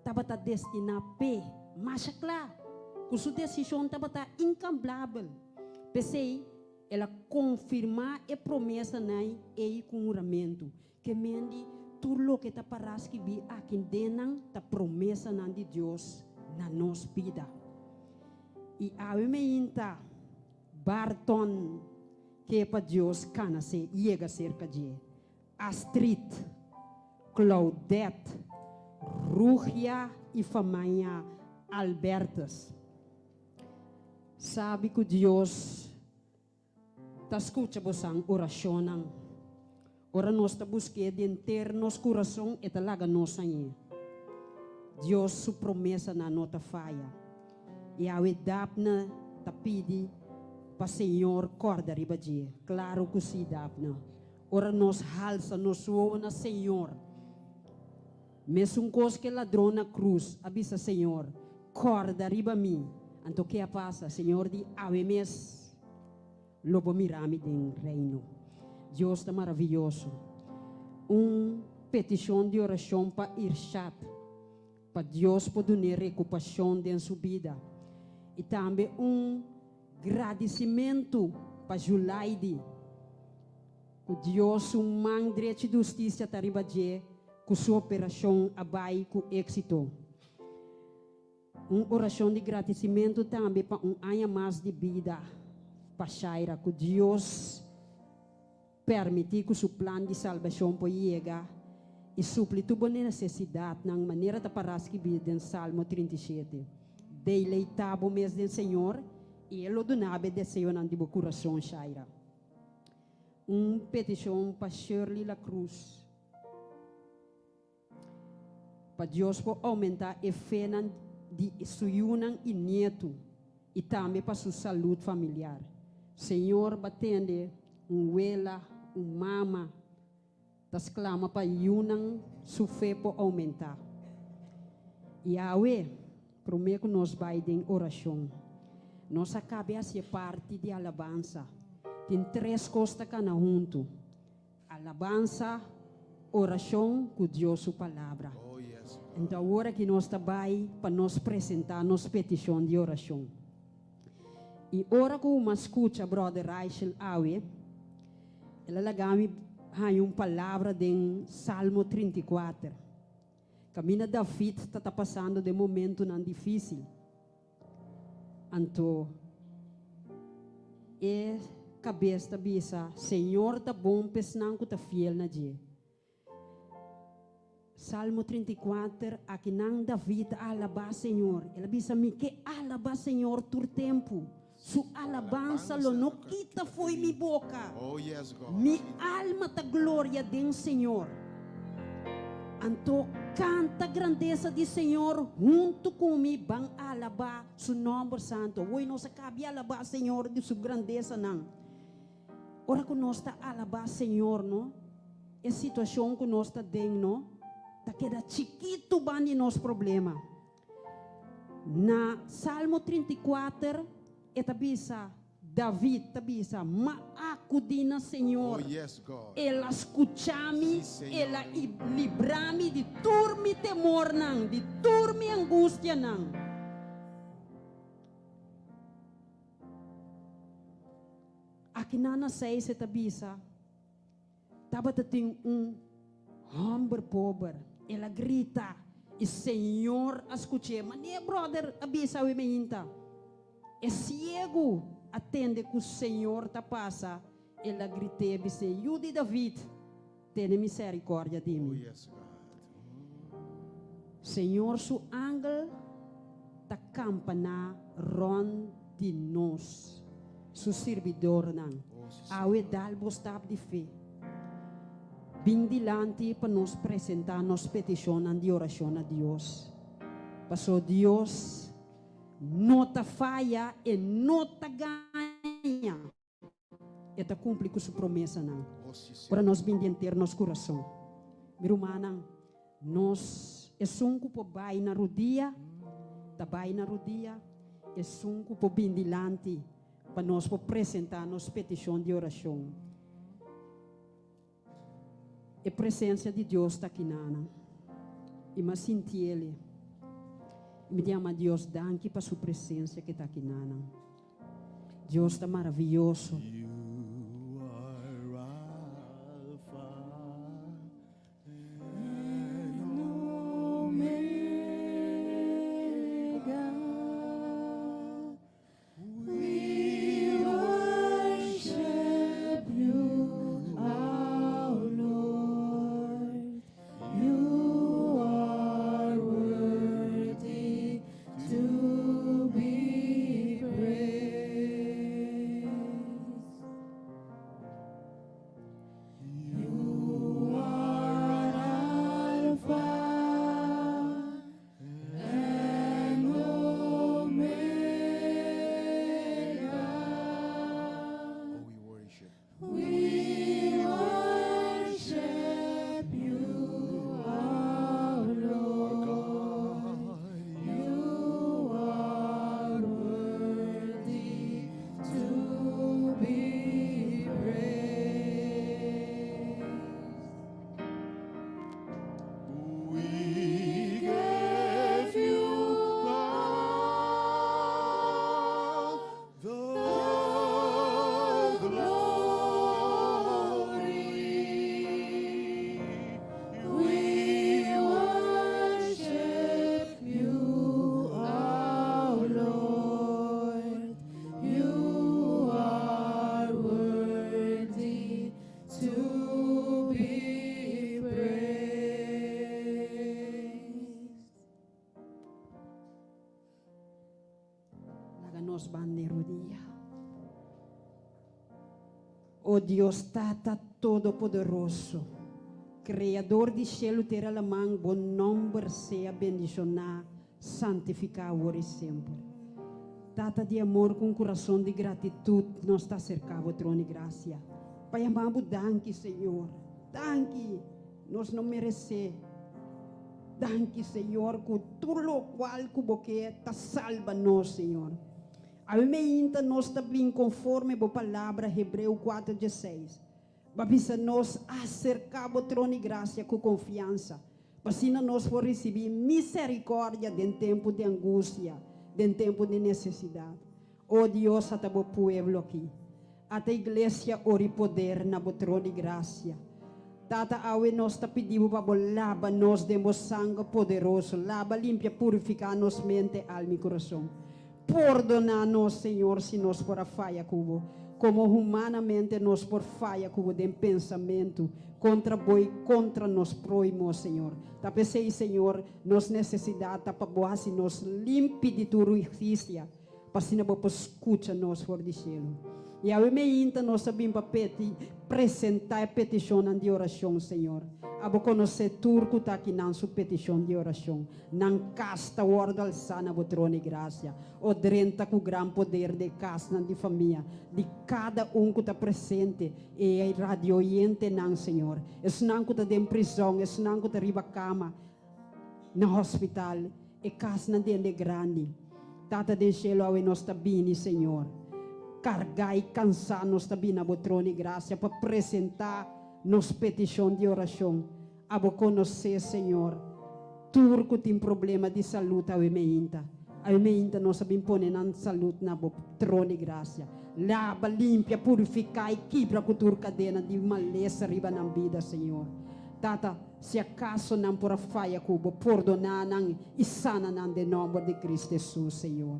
tabata destiná p'e. Masha kla ku su desishon tabata inkamblabel. P'esei, el a konfirmá e promesanan ei ku un huramentu. Ke mendi tur loke ta pará skibí aki den nan ta promesanan di Dios na nos bida. I awe meinta Barton. Ke pa Dios kana se yega serka dje. Astrid, Claudette, Rugia i famia Albertus. Sabi ku Dios ta skucha bosan orashonnan. Ora nos ta busk'é di henter nos kurason, e ta laga nos hañ'é. Dios su promesanan no ta faya. I awe Daphne ta pidi pa Señor kòrda riba dje. Klaru ku sí, Daphne. Ora nos halsa nos wowo na Señor, mesun kos ku e ladron na krus a bisa Señor, Kòrda riba mi. Anto ke a pasa? Señor di, Awe mes lo bo mira mi den Reino. Dios ta maraviyoso. Un petishon di orashon pa Irshad. Pa Dios por dun'é rekupashon den su bida. I tambe un gradisimentu pa Julaidi, ku Dios su man drechi di hustisia ta riba dje, ku su operashon a bai ku éksito. Un orashon di gradisimentu tambe pa un aña mas di bida pa Shaira, ku Dios Permití ku su plan di salbashon por yega i supli tur bo nesesidatnan manera ta pará skibí den Salmo 37. Deleitá bo mes den Señor i E lo duna bo e deseonan di bo kurason, Shaira. Un petishon pa Shirley La Cruz. Pa Dios por oumentá e fenan di su yunan i nietu i tambe pa su salud familiar. Señor ba tende un wela, un mama ta sklama pa yunan su fe por oumentá. I awe, promé ku nos bai den orashon, nos a kabe hasi e parti di alabansa. Tin tres kos ta kana huntu. Alabansa, orashon ku Dios su palabra. Anto awor aki nos ta bai pa nos presentá nos petishon di orashon. I ora ku mi a skucha Bròder Reichel awe, el a laga mi haña un palabra den Salmo 34. Kaminda David ta ta pasando den momentunan difísil. Anto e kabes ta bisa, Señor ta bon pa esnan ku ta fiel na dje. Salmo 34, Akinan David a alabá Señor. El a bisa, Mi ke alabá Señor tur tempu. Su alabansa lo no kita fo'i mi boka. Mi alma ta gloria den Señor. Anto kanta grandesa di Señor huntu ku mi, ban alabá su nòmber santu. Awor nos a kabia alabá Señor di su grandesanan. Ora ku nos ta alabá Señor, no, e situashon ku nos ta den, no, ta keda chikitu ban di nos problema. Na Salmo 34 e ta bisa, David ta bisa, M'a akudí na Señor, Oh, yes, God. El a skuchá mi, Sí, Señor. El a librá mi di tur mi temornan, di tur mi angustianan. Akinan na seis e ta bisa, Tabata tin un hòmber pober, el a grita i Señor a skuch'é. Manera e bròder a bisa awe meinta, e siegu a tende ku Señor ta pasa, el a grit'é bis'é, Yu di David, tene misèrikòrdia di mi. Señor su angel ta kampaná rònt di nos, su sirbidornan. Awe dal bo stap di fe. Bin dilanti pa nos presentá nos petishonnan di orashon na Dios. Pasó Dios no ta faya, e no ta gaña. E ta kumpli ku su promesanan. Ora nos bin di henter nos kurason. Mi rumannan, nos esun ku por bai na rudia, ta bai na rudia, esun ku por bin dilanti pa nos por presentá nos petishon di orashon. E presensia di Dios ta kinanan. I mi a sinti el. I mi di ama Dios danki pa su presensia ke ta kinanan. Dios ta maravioso. You are Alpha and Omega. We worship you, our Lord. You are worthy to be praised. You are Alpha and Omega. Oh, we worship. We worship you, our Our Lord. God, You are worthy to be praised. We give you all the glory. We worship you, our Lord. You are worthy to be praised. Laga nos ban di rudia. O Dios Tata Todopoderoso, Kreador di shelu, tera, laman, bo nòmber sea bendishoná, santifiká awor i semper. Tata di amor, ku un kurason di gratitut nos ta aserká bo trono di grasia pa yama bo danki, Señor. Danki, nos no meresé. Danki, Señor, ku tur lokual ku bo ke ta salba nos, Señor. Awe meinta nos ta bin konforme bo palabra Hebreo 4:16. Bo a bisa nos aserká bo trono di grasia ku konfiansa. Pa asina nos por risibí miserikòrdia den tempu di angustia, den tempu di nesesidat. O Dios, ata bo pueblo aki. Ata iglesia ora i poder na bo trono di grasia. Tata, awe nos ta pidi bo pa bo laba nos den bo sanger poderoso. Laba, limpia, purifiká nos mente, alma i kurason. Pordoná nos, Señor, si nos por a faya ku bo. Komo humanamente nos por faya ku bo den pensamentu kontra bo i kontra nos próhimo, Señor. Ta p'esei, Señor, nos nesesidat ta pa bo hasi nos limpi di tur inhustisia. Pa asina bo por skucha nos for di shelu. I awe meinta nos a bin pa peti, presentá e petishonnan di orashon, Señor. Abo konosé tur ku ta aki nan su petishon di orashon. Nan kas ta wòrdu alsá na bo trono di grasia. O drenta ku gran poder den e kasnan di famia di kada un ku ta presente i e radioyentenan, Señor. Esnan ku ta den prizòn, esnan ku ta riba kama, na hospital, e kasnan den de grandi. Tata den shelu awe nos ta bini, Señor. Kargá i kansá nos ta bini na bo trono di grasia pa presentá nos petishon di orashon. Abo konosé, Señor, tur ku tin problema di salud awe meinta. Awe meinta nos a bin pone nan salud na bo trono di grasia. Laba, limpia, purifiká i kibra ku tur kadena di malesa riba nan bida, Señor. Tata, Si acaso nan por a faya cu Bo, pordona nan y sana nan den nomber di Cristo Jesus, Señor.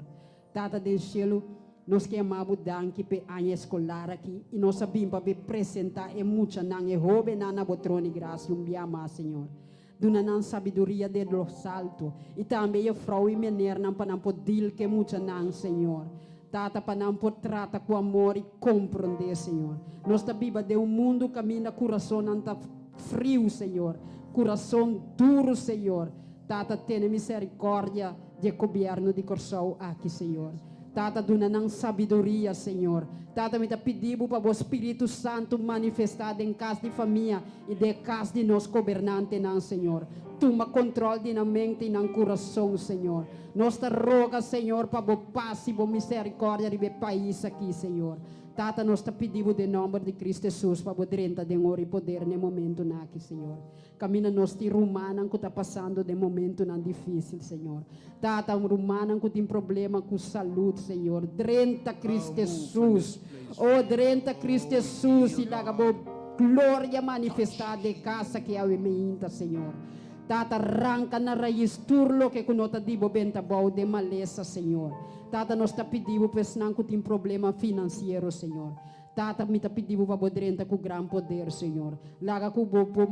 Tata den cielo, nos ke yama Bo danki p'e aña escolar aki y nos a bin pa be presenta e muchanan, e hobennan na Bo trono di gracia un bia mas, Señor. Duna nan sabiduria den los alto y tambe e juffrouw y meneernan pa nan por deal cu e muchanan, Señor. Tata, pa nan por trata cu amor y comprende, Señor. Nos ta biba den un mundo caminda curasonnan ta friu, Señor. Curason duro, Señor. Tata, tene misericordia di e gobierno di Corsou aki, Señor. Tata, duna nan sabiduria, Señor. Tata, mi ta pidi Bo pa Bo Spiritu Santu manifesta den cas di famia y den e cas di nos gobernantenan, Señor. Tuma control di nan mente y nan curason, Señor. Nos ta roga, Señor, pa Bo pas i Bo misericordia riba e pais aki, Señor. Tata, nos ta pidi Bo den nomber di Cristo Jesus pa Bo drenta den ora i poder n'e momentonan aki, Señor. Caminda nos tin rumannan cu ta pasando den momentonan dificil, Señor. Tata, rumannan cu tin problema cu salud, Señor. Drenta Cristo Jesus. Oh, drenta Cristo Jesus i laga Bo gloria manifesta den e cas aki awe meinta, Señor. Tata, ranka na rais tur loke ku no ta di bo benta bou den malesa, Señor. Tata, nos ta pidi bo pa esnan ku tin problema finansiero, Señor. Tata, mi ta pidi bo pa bo drenta ku gran poder, Señor. Laga ku bo por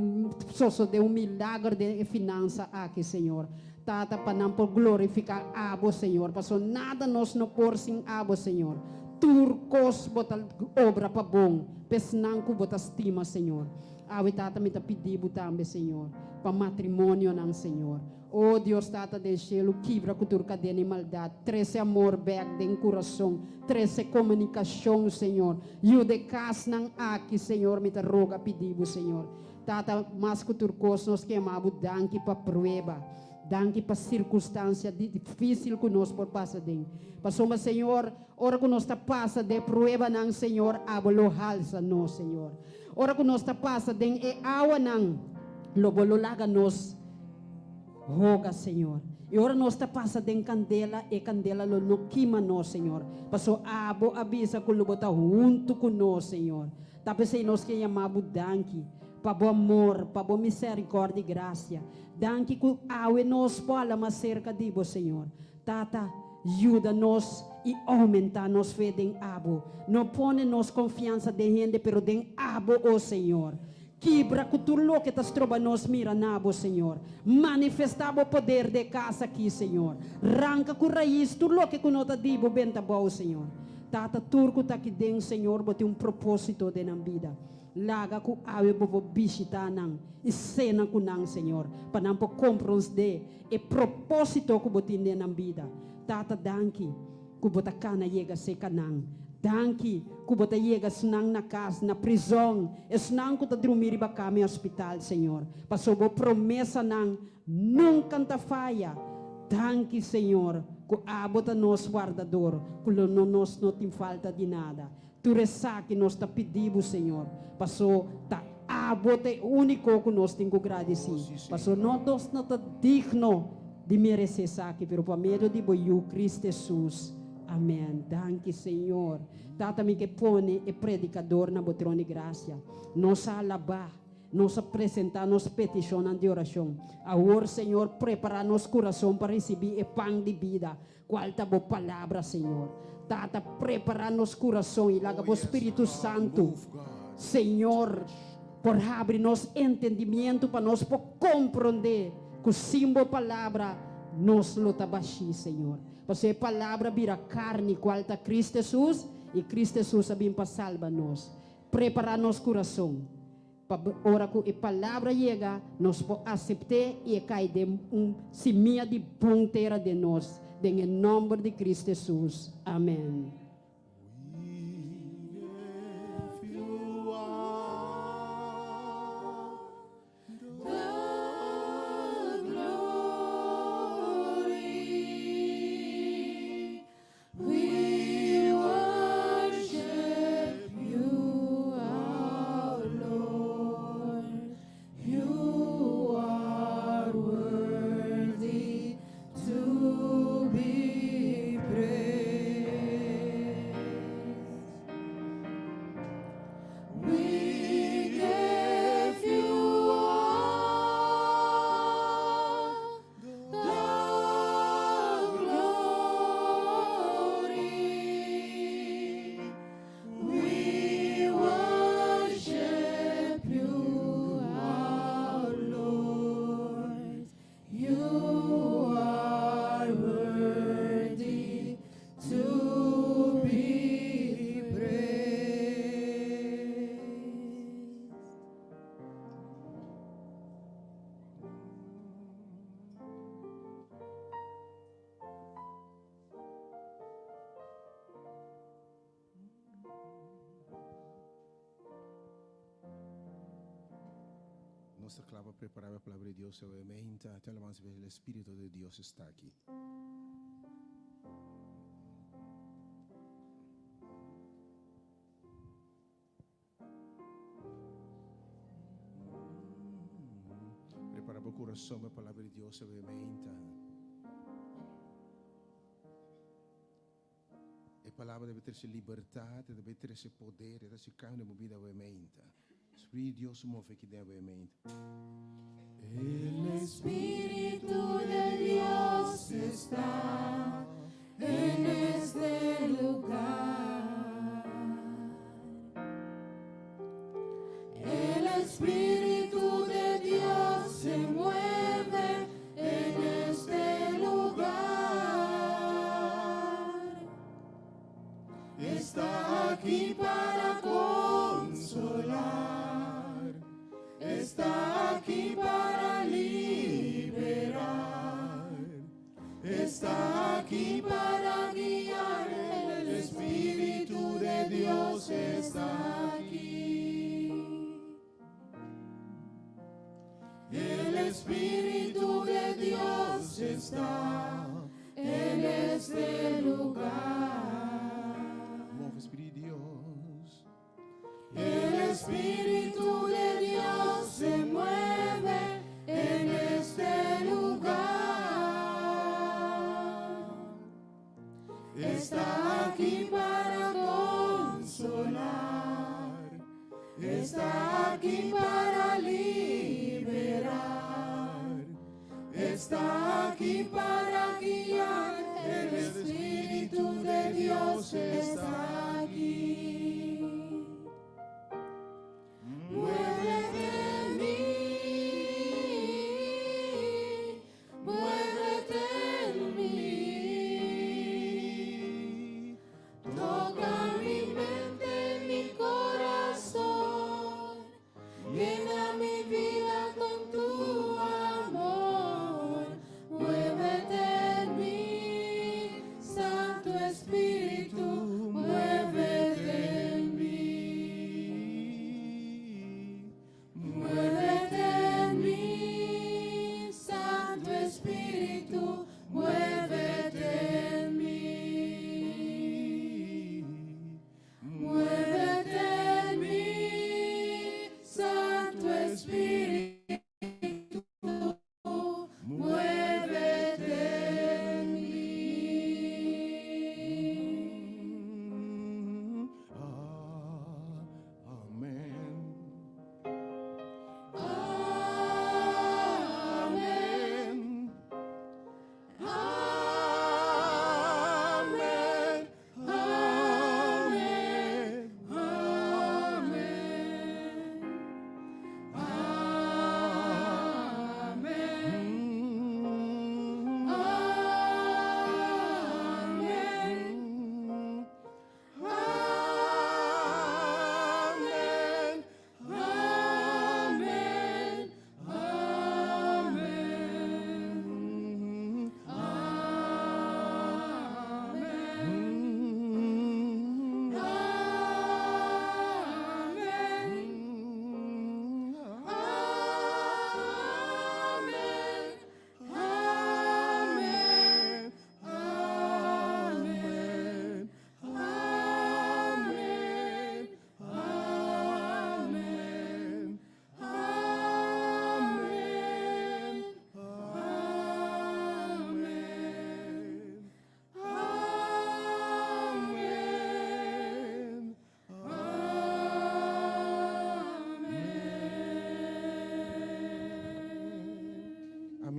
sosodé un milager den e finansa aki, Señor. Tata, pa nan por glorifiká abo, Señor, pasobra nada nos no por sin abo, Señor. Tur kos bo ta obra pa bon pa esnan ku bo ta stima, Señor. Awe Tata mi ta pidi bo tambe Señor pa matrimonionan Señor. O Dios Tata den shelu kibra ku tur kadena i maldat trese amor bek den kurason trese komunikashon Señor yuda e kasnan aki Señor mi ta roga pidi bo Señor Tata mas ku tur kos nos ke yama bo danki pa prueba danki pa sirkunstansia difisil ku nos por pasa den pasobra Señor ora ku nos ta pasa den pruebanan Señor abo lo halsa nos Señor. Ora ku nos ta pasa den e awanan, lo bo lo laga nos hoga, Señor. I ora nos ta pasa den kandela, e kandela lo no kima nos, Señor. Paso abo a bisa ku lo bo ta huntu ku nos, Señor. Ta p'esei nos ke yama bo danki pa bo amor, pa bo miserikòrdia i grasia. Danki ku awe nos por hala mas serka di bo, Señor. Tata, yuda nos i oumentá nos fe den Abo. No pone nos konfiansa den hende, pero den Abo, o Señor. Kibra ku tur loke ta stroba nos mira na Bo, Señor. Manifestá Bo poder den e kas akí, Señor. Ranka ku rais tur loke ku no ta di Bo benta bou, Señor. Tata, tur ku ta aki den, Señor, Bo tin un propósito den nan bida. Laga ku awe Bo por bishitá nan i sena ku nan, Señor, pa nan por kompronsdé E propósito ku bo tin den nan bida. Tata danki ku bo ta kana yega seka nan. Danki ku bo ta yega esnan na kas, na prizòn, esnan ku ta drumi riba kama e hospital, Señor. Paso bo promesanan nunka ta faya. Danki, Señor, ku abo ta nos wardador, ku lo no nos no tin falta di nada. Tur esaki nos ta pidi bo, Señor, paso ta. Abo ta e úniko ku nos tin ku gradisí, pasobra no nos no ta digno di meresé esaki, pero pa medio di bo Yu, Cristo Hesus. Amèn. Danki, Señor. Tata, mi ke pone e predikador na bo tron di grasia. Nos a alabá, nos a presentá nos petishonnan di orashon. Awor, Señor, prepará nos kurason pa risibí e pan di bida, kual ta bo Palabra, Señor. Tata, prepará nos kurason i laga bo Spiritu Santu, Señor, por habri nos entendimientu pa nos por komprondé ku sin bo Palabra nos lo ta bashí, Señor. Pasobra e Palabra bira karni, kual ta Cristo Hesus, i Cristo Hesus a bin pa salba nos. Prepará nos kurason pa ora ku e Palabra yega, nos por asept'é i e kai den un simia di bon tera den nos, den e nòmber di Cristo Hesus. Amèn. Nos ta kla pa prepará pa Palabra di Dios awe meinta. Te alabansa pa el Espíritu de Dios está aki. Prepara bo corazón pa Palabra di Dios awe meinta. E Palabra debe trece libertad, e debe trece poder, e ta haci cambio den bo bida awe meinta. Spiritu di Dios move aki den awe meinta. El Espíritu de Dios está en este lugar. El Espíritu de Dios se mueve en este lugar. Está aquí para consolar, está aquí para liberar, está aquí para guiar, el Espíritu de Dios está aquí. El Espíritu de Dios está en este lugar. Move Espíritu di Dios. El Espíritu de Dios se mueve en este lugar. Está aquí para consolar. Está aquí para liberar. Está aquí para guiar. El Espíritu de Dios está aquí. Muévete en mí, muévete en mí. Toca mi mente, mi corazón, llena mi vida con tu amor. Muévete en mí, Santo Espíritu, muévete en mí. Muévete en mí, Santo Espíritu, muévete en mí. Muévete en mí, Santo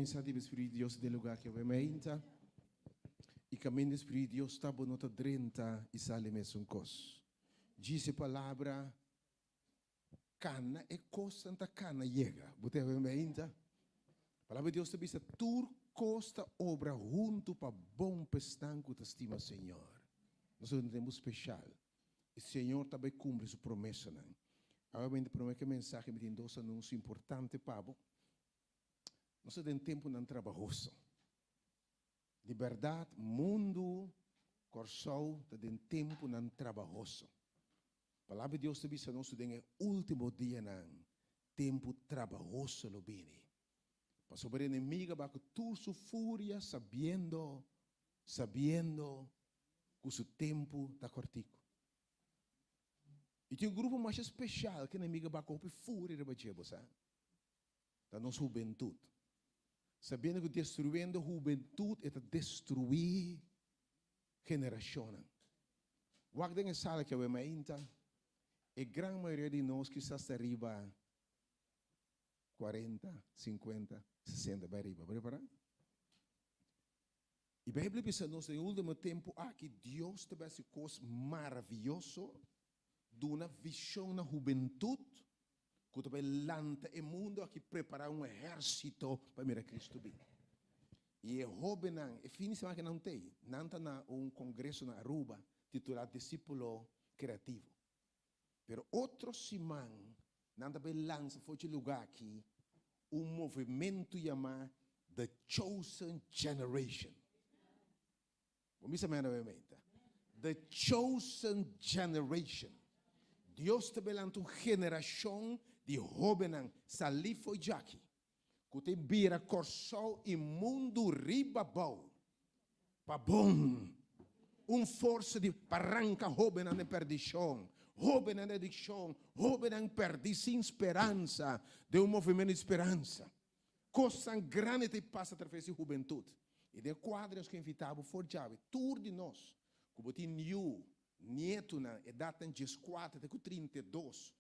Kuminsá di Spiritu di Dios den lugá aki awe mainta. I kaminda Spiritu di Dios ta, bo no ta drenta i sali mesun kos. Djis e palabra kana e kosnan ta kana yega. Bo ta awe mainta? Palabra di Dios ta bisa tur kos ta obra huntu pa bon pa esnan ku ta stima Señor. Nos ta den un tempu speshal. I Señor ta bai kumpli su promesanan. Awe mainta promé ku e mensahe mi tin dos anunsio importante pa bo. Nos ta den tempunan trabahoso. Di bèrdat mundu Kòrsou ta den tempunan trabahoso. Palabra di Dios ta bisa nos ku den e último dianan tempu trabahoso lo bini. Pasobra e enemigu a bai ku tur su furia sabiendo, sabiendo ku su tempu ta kòrtiku. I tin un grupo masha speshal ku e enemigu a bai ku hopi furia riba dje, bo sa? Ta nos hubentut. Sabiendo ku destruyendo hubentut e ta destruí generashonnan. Wak den e sala aki awe mainta, e gran mayoria di nos kisas ta riba kuarenta, sinkuenta, sesenta bai riba. Bo repará? E Beibel bisa nos den e último tempu aki Dios ta bai hasi kos maravioso, duna vishon na hubentut ku ta bai lanta e mundu aki prepará un ehérsito pa mira Kristu bin. I e hóbennan e fin di semana ku nan t'ei, nan ta na un kongreso na Aruba titulá Disípulo Kreativo. Pero otro siman nan ta bai lansa for dje lugá aki un movementu yamá The Chosen Generation. Bo misa mera nuevamente. The Chosen Generation. Dios ta bai lanta un generashon di hóbennan salí for djaki ku ta bira Kòrsou i mundu riba bou pa bon. Un forsa di pa ranka hóbennan den perdishon, hóbennan den adikshon, hóbennan pèrdí sin speransa den un movimentu di speransa. Kosnan grandi ta pasa atraves di hubentut. I den e kuadro nos ke invitá bo for djawe, tur di nos ku bo tin yu, nietunan, edatnan dieskuater te ku 32,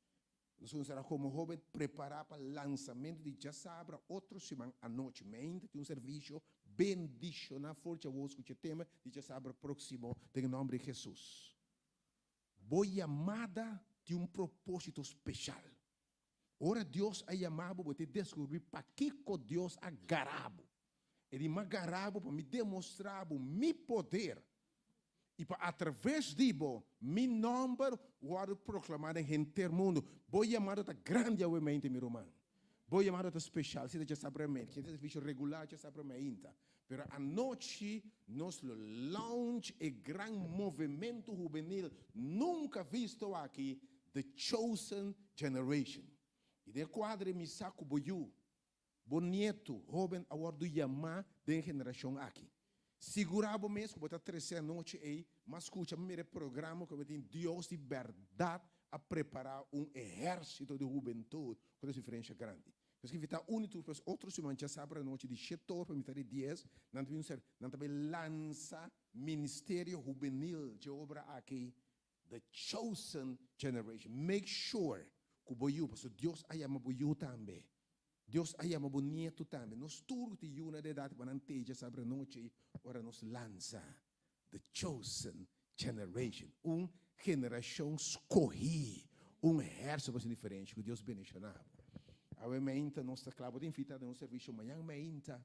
Nos kuminsará komo hóben prepará pa lansamentu di djasabra otro siman anochi. Meinta tin un servisio bendishoná for djawo skucha e tema di djasabra próksimo den e nòmber di Hesus. Bo yamada tin un propósito speshal. Ora Dios a yama bo, bo ta deskubrí pakiko Dios a gara bo. E di, M'a gara bo pa mi demostrá bo mi poder i pa atraves di bo mi nòmber wòrdu proklamá den henter mundu. Bo yamado ta grandi awemente, mi ruman. Bo yamado ta speshal. Si ta djasabra mente, kende ta servisio regular djasabra mainta. Pero anochi nos lo launch e gran movementu hubenil nunka visto aki, The Chosen Generation. I den e kuadro ei mi sa ku bo yu Bo nietu hóben a wòrdu yamá den e generashon aki. Sigurá bo mes ku bo ta trese anochi ei, mas skucha bo mira e programa ku tin Dios di bèrdat a prepará un ehérsito di hubentut ku ta diferensha grandi. Nos ke invitá un di tur pues otro siman djasabra anochi di shete or pa mitad di dies nan ta bin un nan ta bai lansa ministerio hubenil dje obra aki The chosen generation. Make sure ku bo yu, pasobra Dios a yama bo yu tambe. Dios a yama bo nietu tambe. Nos tur ku tin yunan di edat pa nan teja sabra anochi ei ora nos lansa The chosen generation. Un generashon skohí, un ehérsito pa hasi diferensha. Ku Dios bendishoná bo. Awe meinta nos ta kla. Bo ta invitá den un servisio mañan meinta.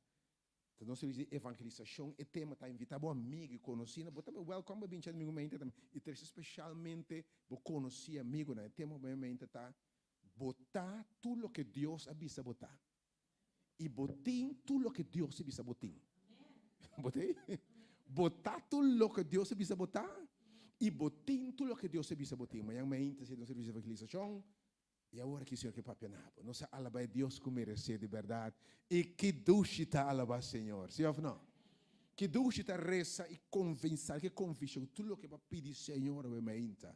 Ta nos servicio di evangelisacion, e tema ta invita bo amigo y conocinan, bo tambe welcome pa bincha domingo mainta tambe, y trece specialmente bo conoci y amigonan, e tema bo mainta ta, Bo ta tur loke Dios a bisa bo ta, y bo tin tur loke Dios a bisa bo tin. Bo ta ei? Bo ta tur loke Dios a bisa bo ta, y bo tin tur loke Dios a bisa bo tin. Mañan mainta si nos servicio di evangelisacion, I awor aki Señor ke papia na bo. Nos a alabá e Dios ku meresé di bèrdat. I ki dushi ta alabá Señor, si òf no? Ki dushi ta resa i konvensá, ke konvikshon, tur loke bo a pidi Señor awe mainta,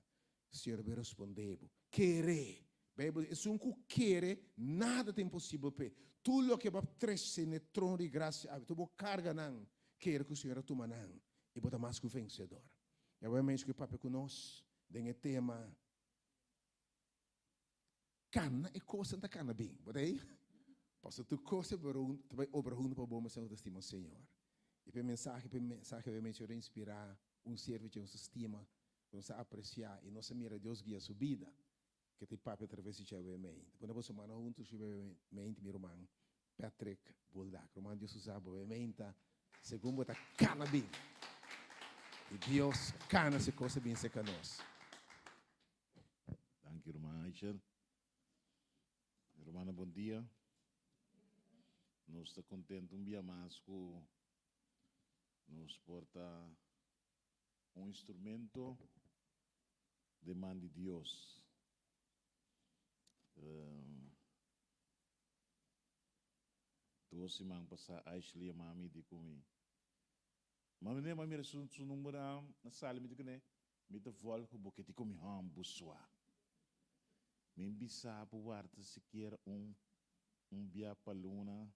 Señor a bin respondé bo. Kere! Beibel di, Esun ku kere, nada ta imposibel p'e. Tur loke bo a trese n'e trono di grasia awe, tur bo karganan, kere ku Señor a tuma nan, i bo ta mas ku vensedor. I awe mainta ke papia ku nos den e tema. Kana e kosnan ta kana bin. Bo ta ei? Pasobra tur kos ta bai obra huntu pa bo mester ku ta stima Señor. I pa e mensahe pa e mensahe obviamente ora inspirá un siervo dje nos ta stima, ku nos ta apresiá i nos a mira Dios guia su bida, ke ta e papia atraves di dje obviamente. Pone boso mannan huntu riba obviamente mi ruman Patrick Buldak. Ruman Dios usa bo obviamente segun bo ta kana bin. I Dios kana si kos a bin serka nos. Danki ruman Aishel. Hermana bon dia. Nos ta contento un bia mas cu nos por ta un instrumento den man di Dios. Dos siman pasa Ashley a mami di cu mi, Mami ne, mami mira su su number a sali mi di cu ne, Mi ta volg bo ke di ku mi hòmbu sua. Mi bisa bo warda sikiera un un bia pa luna.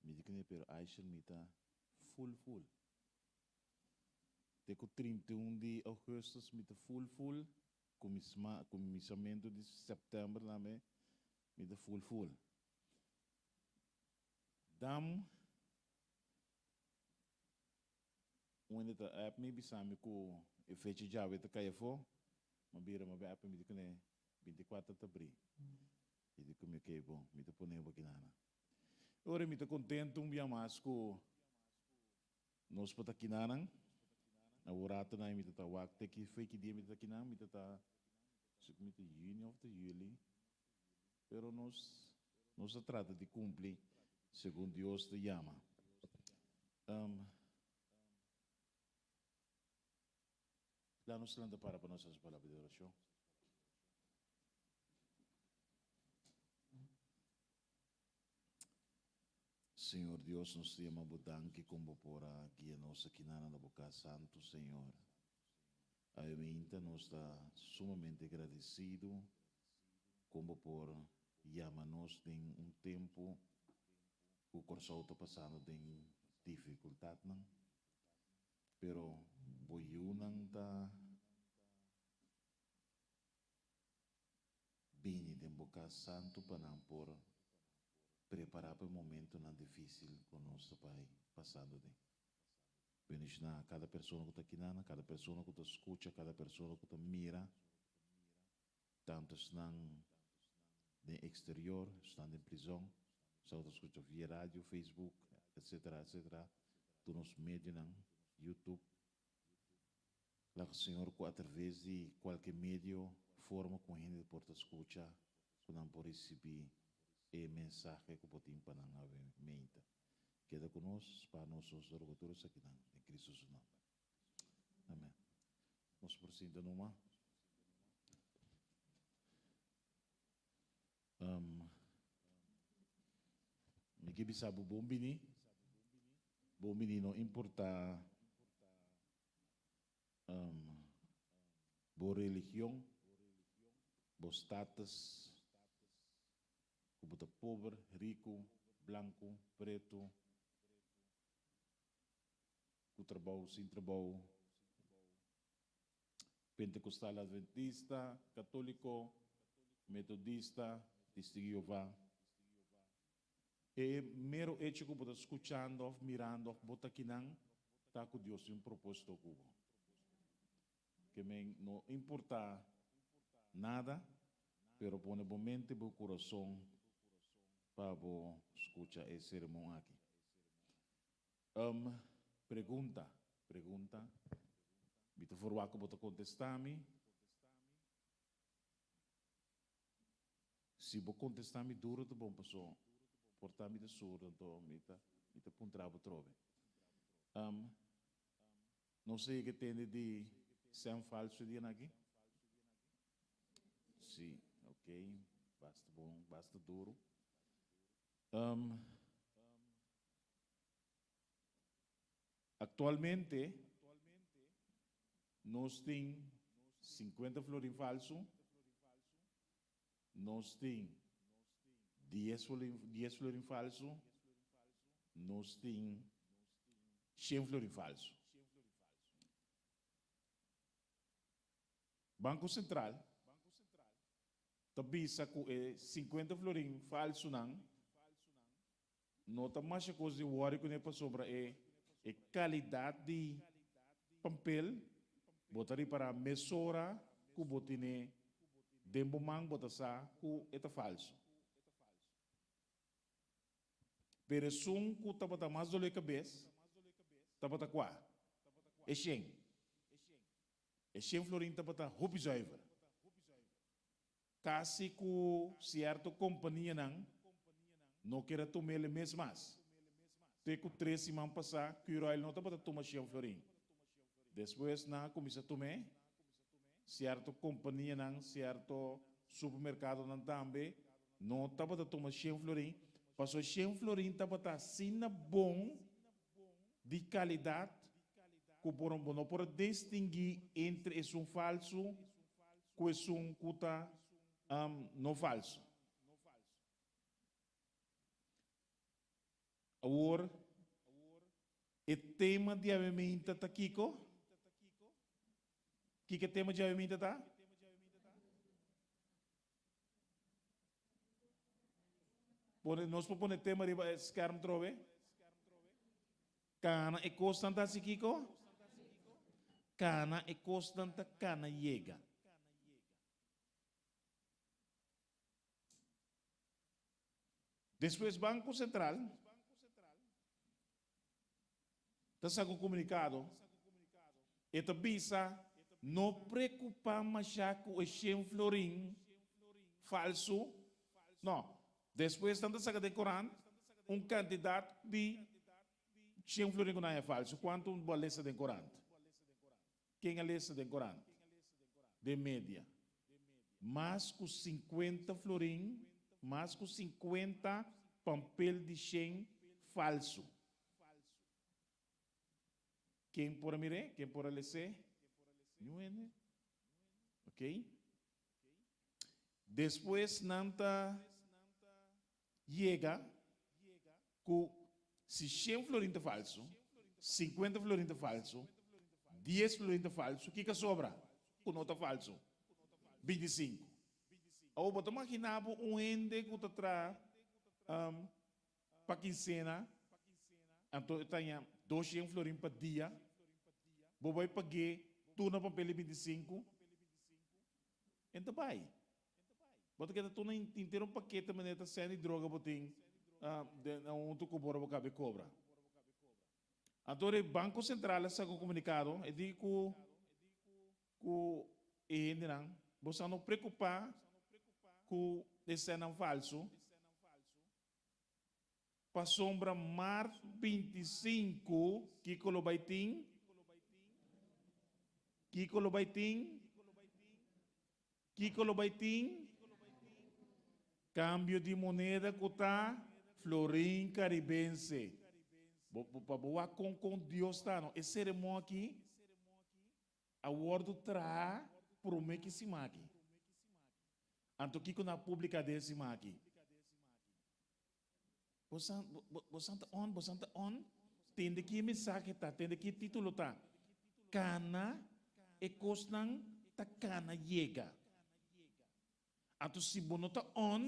Mi di kuné pero Aishel mi ta full full. Te ku 31 di ougùstùs mi ta full full, kuminsamentu di sèptèmber tambe mi ta full full. Dam. Un hende ta app mi bisa mi ku e fecha djawe ta kai afó, mi a bira mi a app mi di kuné 24 ta abrí. E di ku mi okey bon, mi ta pone bo akinana. E ora mi ta kontentu un bia mas ku nos por ta akinanan. Awor rato nan mi ta ta wak te ki fe ki dia mi ta ta akinan, mi ta ta si ku mi ta yüni òf ta yüli, pero nos nos ta trata di kumpli segun Dios ta yama. La nos lanta para pa nos hasi palabra di orashon. Señor Dios, nos ta yama Bo danki kon Bo por a guia nos akinan na Bo kas santu, Señor. Awe mainta nos ta sumamente gradesido kon Bo por yama nos den un tempu ku Kòrsou ta pasando den difikultatnan, pero bo yunan ta bini den bo kas santu pa nan por prepará pa e momentunan difísil ku nos ta bai pasando den. Bendishoná kada persona ku ta kinan, kada persona ku ta skucha, kada persona ku ta mira, Tantu esnan den exterior, esnan den prizon, esnan ku ta skucha via radio, Facebook, etcetera, etcetera, tur nos medionan, YouTube. Laga Señor ku atraves di kualke medio, forma ku hende por ta skucha, ku nan por risibí e mensahe ku bo tin pa nan awe meinta. Keda ku nos, pa nos nos ta roga tur esakinan den Cristo su nomber. Amen. Nos por sinta numa. Um, mi ke bisa bo bon bini. Bon bini no importa um, bo religion, bo status, ku bo ta pober, riku, blanku, pretu, Ku trabou, sin trabou, Pentekostal Adventista, Katóliko, Metodista, Testigu Jehová. E mero echo ku bo ta skuchando òf mirando òf bo ta kinan, ta ku Dios tin un propósito ku bo. Ke men no importá nada, pero pone bo mente i bo kurason pa bo skucha e sermon aki. Um pregunta, pregunta. Mi ta forwak ku bo ta kontestá mi. Si bo kontestá mi duro ta bon paso por ta mi ta surdo anto mi ta mi ta puntra bo trobe. Um nos a yega tende di sèn falsu e dianan aki? Si, ok, basta bon, basta duro. Um Aktualmente nos tin 50 florin falsu, nos tin 10 florin, 10 florin falsu, nos tin 100 florin falsu. Banko Sentral Ta bisa ku e 50 florin falsunan no ta masha kos di wòri kuné pasobra e e kalidat di pampel bo ta ripará mesora ku bo tene den bo man bo ta sa ku e ta falsu. Pero esun ku tabata mas dolé kabes tabata kua? E shen. E shen florin tabata hopi zuiver. Kasi ku sierto kompanianan no ker a tum'el e mes mas. Te ku tres siman pasá Curoil no tabata tuma shen florin. Despues nan a kuminsá tum'é. Sierto kompanianan, sierto supermerkadonan tambe no tabata tuma shen florin, pasobra shen florin tabata asina bon di kalidat ku por bo no por a distinguí entre esun falsu ku esun ku ta no falsu. Awor, e tema di awe-meinta ta kiko? Kiko e tema di awe-meinta ta? Pone, nos por pone tema riba e skerm trobe? Kana e kosnan ta hasi kiko? Kana e kosnan ta kana yega. Despues Banko Sentral ta saka un komunikado, e ta bisa no preokupá mashá ku e shen florin falsu, no, despues nan ta saka den korant un kantidat di shen florin ku nan haña falsu, kuantu bo a lesa den korant? Ken a lesa den korant? Den media. Mas ku sinkuenta florin, mas ku sinkuenta pampel di shen falsu. Ken por a mir'é? Ken por a les'é? Niun hende? Ok. Despues nan ta yega ku si shen florin ta falsu, sinkuenta florin ta falsu, dies florin ta falsu, kiko a sobra ku no ta falsu? Bintisinku. Awor bo ta maginá bo un hende ku ta traha pa kinsena, anto e ta haña doshen florin pa dia, bo bai pag'é tur na papel di bintisinku? E ta bai. Bo ta keda tuna henter un pakete manera ta sèn di droga bo tin den huntu ku bo ora bo kabe kobra. Anto e Banko Sentral a saka un komunikado, e di ku ku e hendenan, bo sa no preokupá ku e sènnan falsu, pasobra mart 25 kiko lo bai tin? Kiko lo bai tin? Kiko lo bai tin? Kambio di moneda ku ta florin karibense. Bo pa bo wak kon kon Dios ta no. E seremon aki a wòrdu traha promé ki siman aki. Anto kiko nan a publiká den e siman aki? Bosan bosan ta on, bosan ta on. Tende ki e mensahe ta, tende ki e titulo ta. Kana e kosnan ta kana yega. Anto si bo no ta on,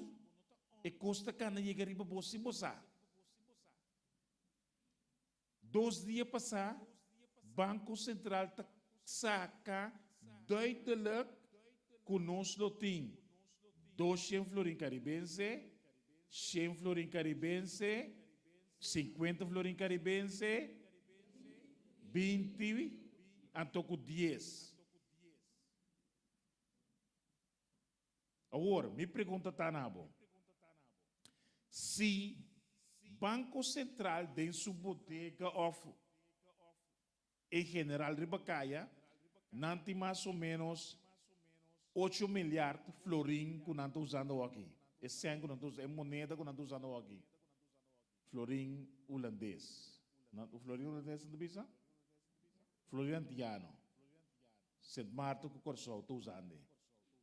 e kos ta kana yega riba bo sin bo sa. Dos dia pasá, Banko Sentral ta saka duidelijk ku nos lo tin 200 florin karibense, 100 florin karibense, 50 florin karibense, 20 anto ku 10. Awor, mi pregunta ta na bo, Si Banco Central den su bodega of en general riba caya, nan tin mas o menos ocho milyard florin cu nan ta usando awaki, e cen cu nan ta usa, e moneda cu nan ta usando awaki, florin hulandes. Florin hulandes nan ta bisa? Florin antiyano. Sint Maarten ku Kòrsou ta usando.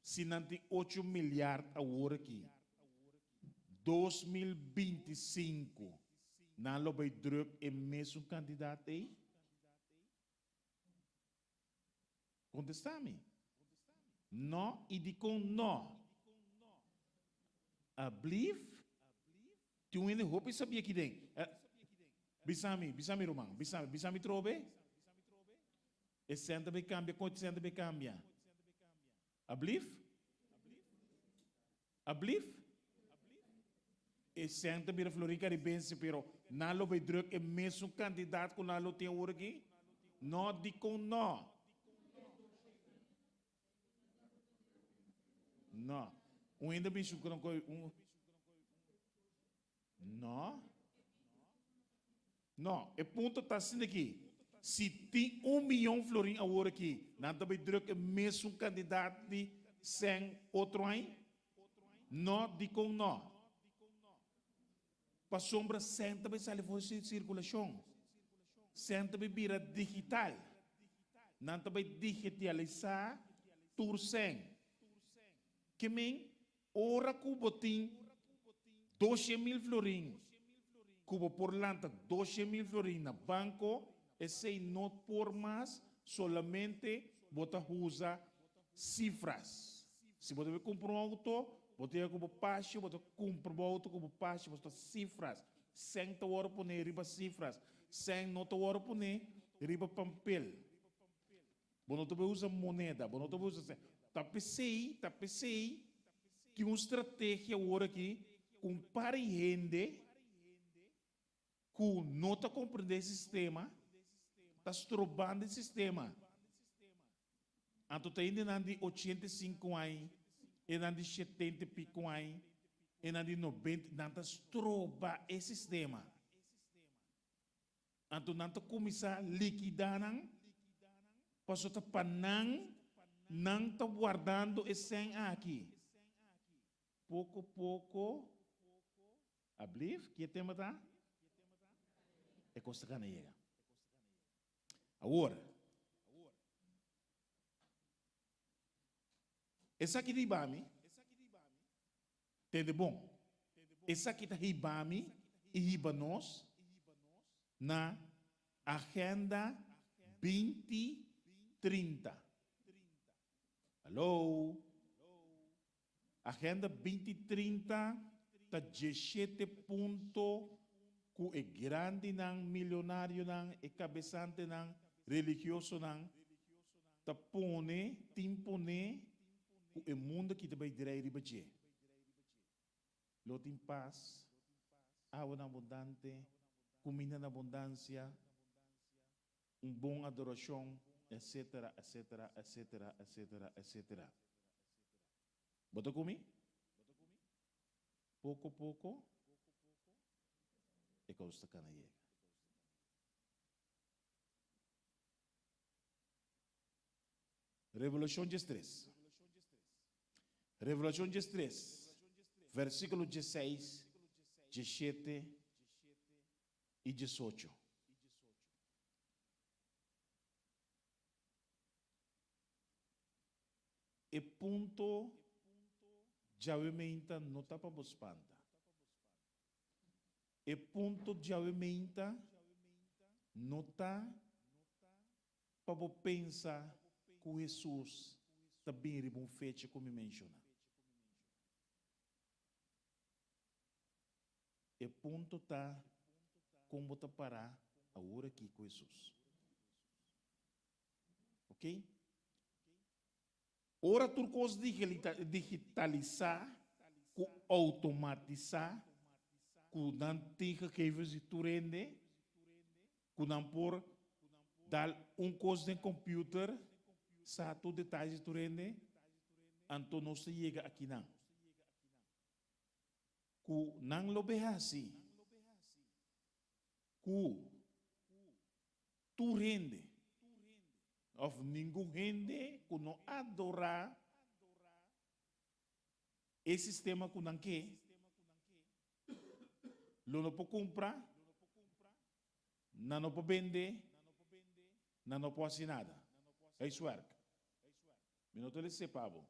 Si nan tin ocho milyard awor aki, 2025 nan lo bai druk e mesun kantidat ei? Kontestá mi. No i dikon no? Ablief? Tin un hende hopi sabí aki den. Bisa mi, bisa mi ruman, bisa mi, bisa mi trobe. E sèn ta bay kambia, kon e sèn ta bay kambia? Ablief? Ablief? E sèn ta bira florin karibense, pero nan lo bay druk e mesun kantidat ku nan lo tin awor aki? No, dikon no? No. Un hende bin su kron koe un. No. No, e punto ta asina aki. Si tin un miyon florin awor aki, nan ta bay druk e mesun kantidat di sèn otro aña? No, dikon no? Pasobra sèn ta bay sali for di sirkulashon. Sèn ta bay bira digital. Nan ta bay digitialisá tur sèn. Ke men, ora ku bo tin 200.000 florin, ku bo por lanta 200.000 florin na banko, esei no por mas, solamente bo ta usa sifras. Si bo ta bay kumpra un outo, bo ta yega ku bo pasje, bo ta kumpra bo outo ku bo pasje, pasobra sifras. Sèn ta wòrdu poné riba sifras. Sèn no ta wòrdu poné riba pampel. Bo no ta bay usa moneda, bo no ta bay usa sèn. Ta p'esei, ta p'esei tin un strategia awor aki ku un par di hende ku no ta komprendé e sistema, ta strobando e sistema. Anto ta hendenan di 85 aña, enan di shetenta i piko aña, enan di nobenta, nan ta stroba e sistema. Anto nan ta kuminsá likidá nan, pasobra ta pa nan nan ta wardando e sèn aki. Poko poko, ablief, ki e tema ta? E kos ta gana yega. Awor, esaki ta hiba mi, tende bon, esaki ta hiba mi i hiba nos na Agenda 2030. Hallo? Agenda 2030 ta 17 punto ku e grandinan, milionarionan, e kabesantenan, religiosonan ta pone, tin pone ku e mundu aki ta bai drei riba dje. Lo tin pas, awa na abundante, kuminda na abundansia, un bon adorashon, etsetera, etsetera, etsetera, etsetera, etsetera. Bo ta ku mi? Poko poko e kos ta kana yega. Revelashon 13. Revelashon 13, versíkulo 16, 17 i 18. E punto djawe meinta no ta pa bo spanta. E punto djawe meinta no ta pa bo pensa ku Hesus ta bin riba un fecha ku mi menshoná. E punto ta kon bo ta pará awor aki ku Hesus. Ok? Ora tur kos digitalisá ku outomatisá ku nan tin gegevens di tur hende, ku nan por dal un kos den computer sa tur detaye di tur hende, anto nos ta yega akinan. Ku nan lo be hasi ku tur hende òf ningun hende ku no adorá e sistema ku nan ke, lo no por kumpra, nan no por bende, nan no por hasi nada. Huiswerk. Mi no ta les'é pa bo.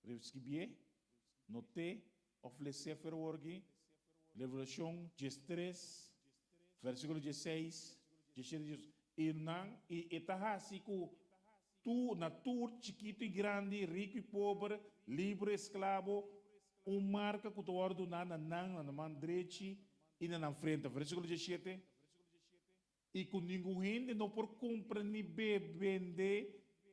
Reskibié, not'é òf les'é ferworgi, Revelashon 13, vèrsikulo 16, 17, 18. I nan, i e ta hasi ku tur, na tur, chikitu i grandi, riku i pober, libre i esklabo. Un marka ku ta wòrdu duná na nan na nan man drechi i na nan frenta. Versíkulo diesshete, I ku ningun hende no por kumpra ni bende,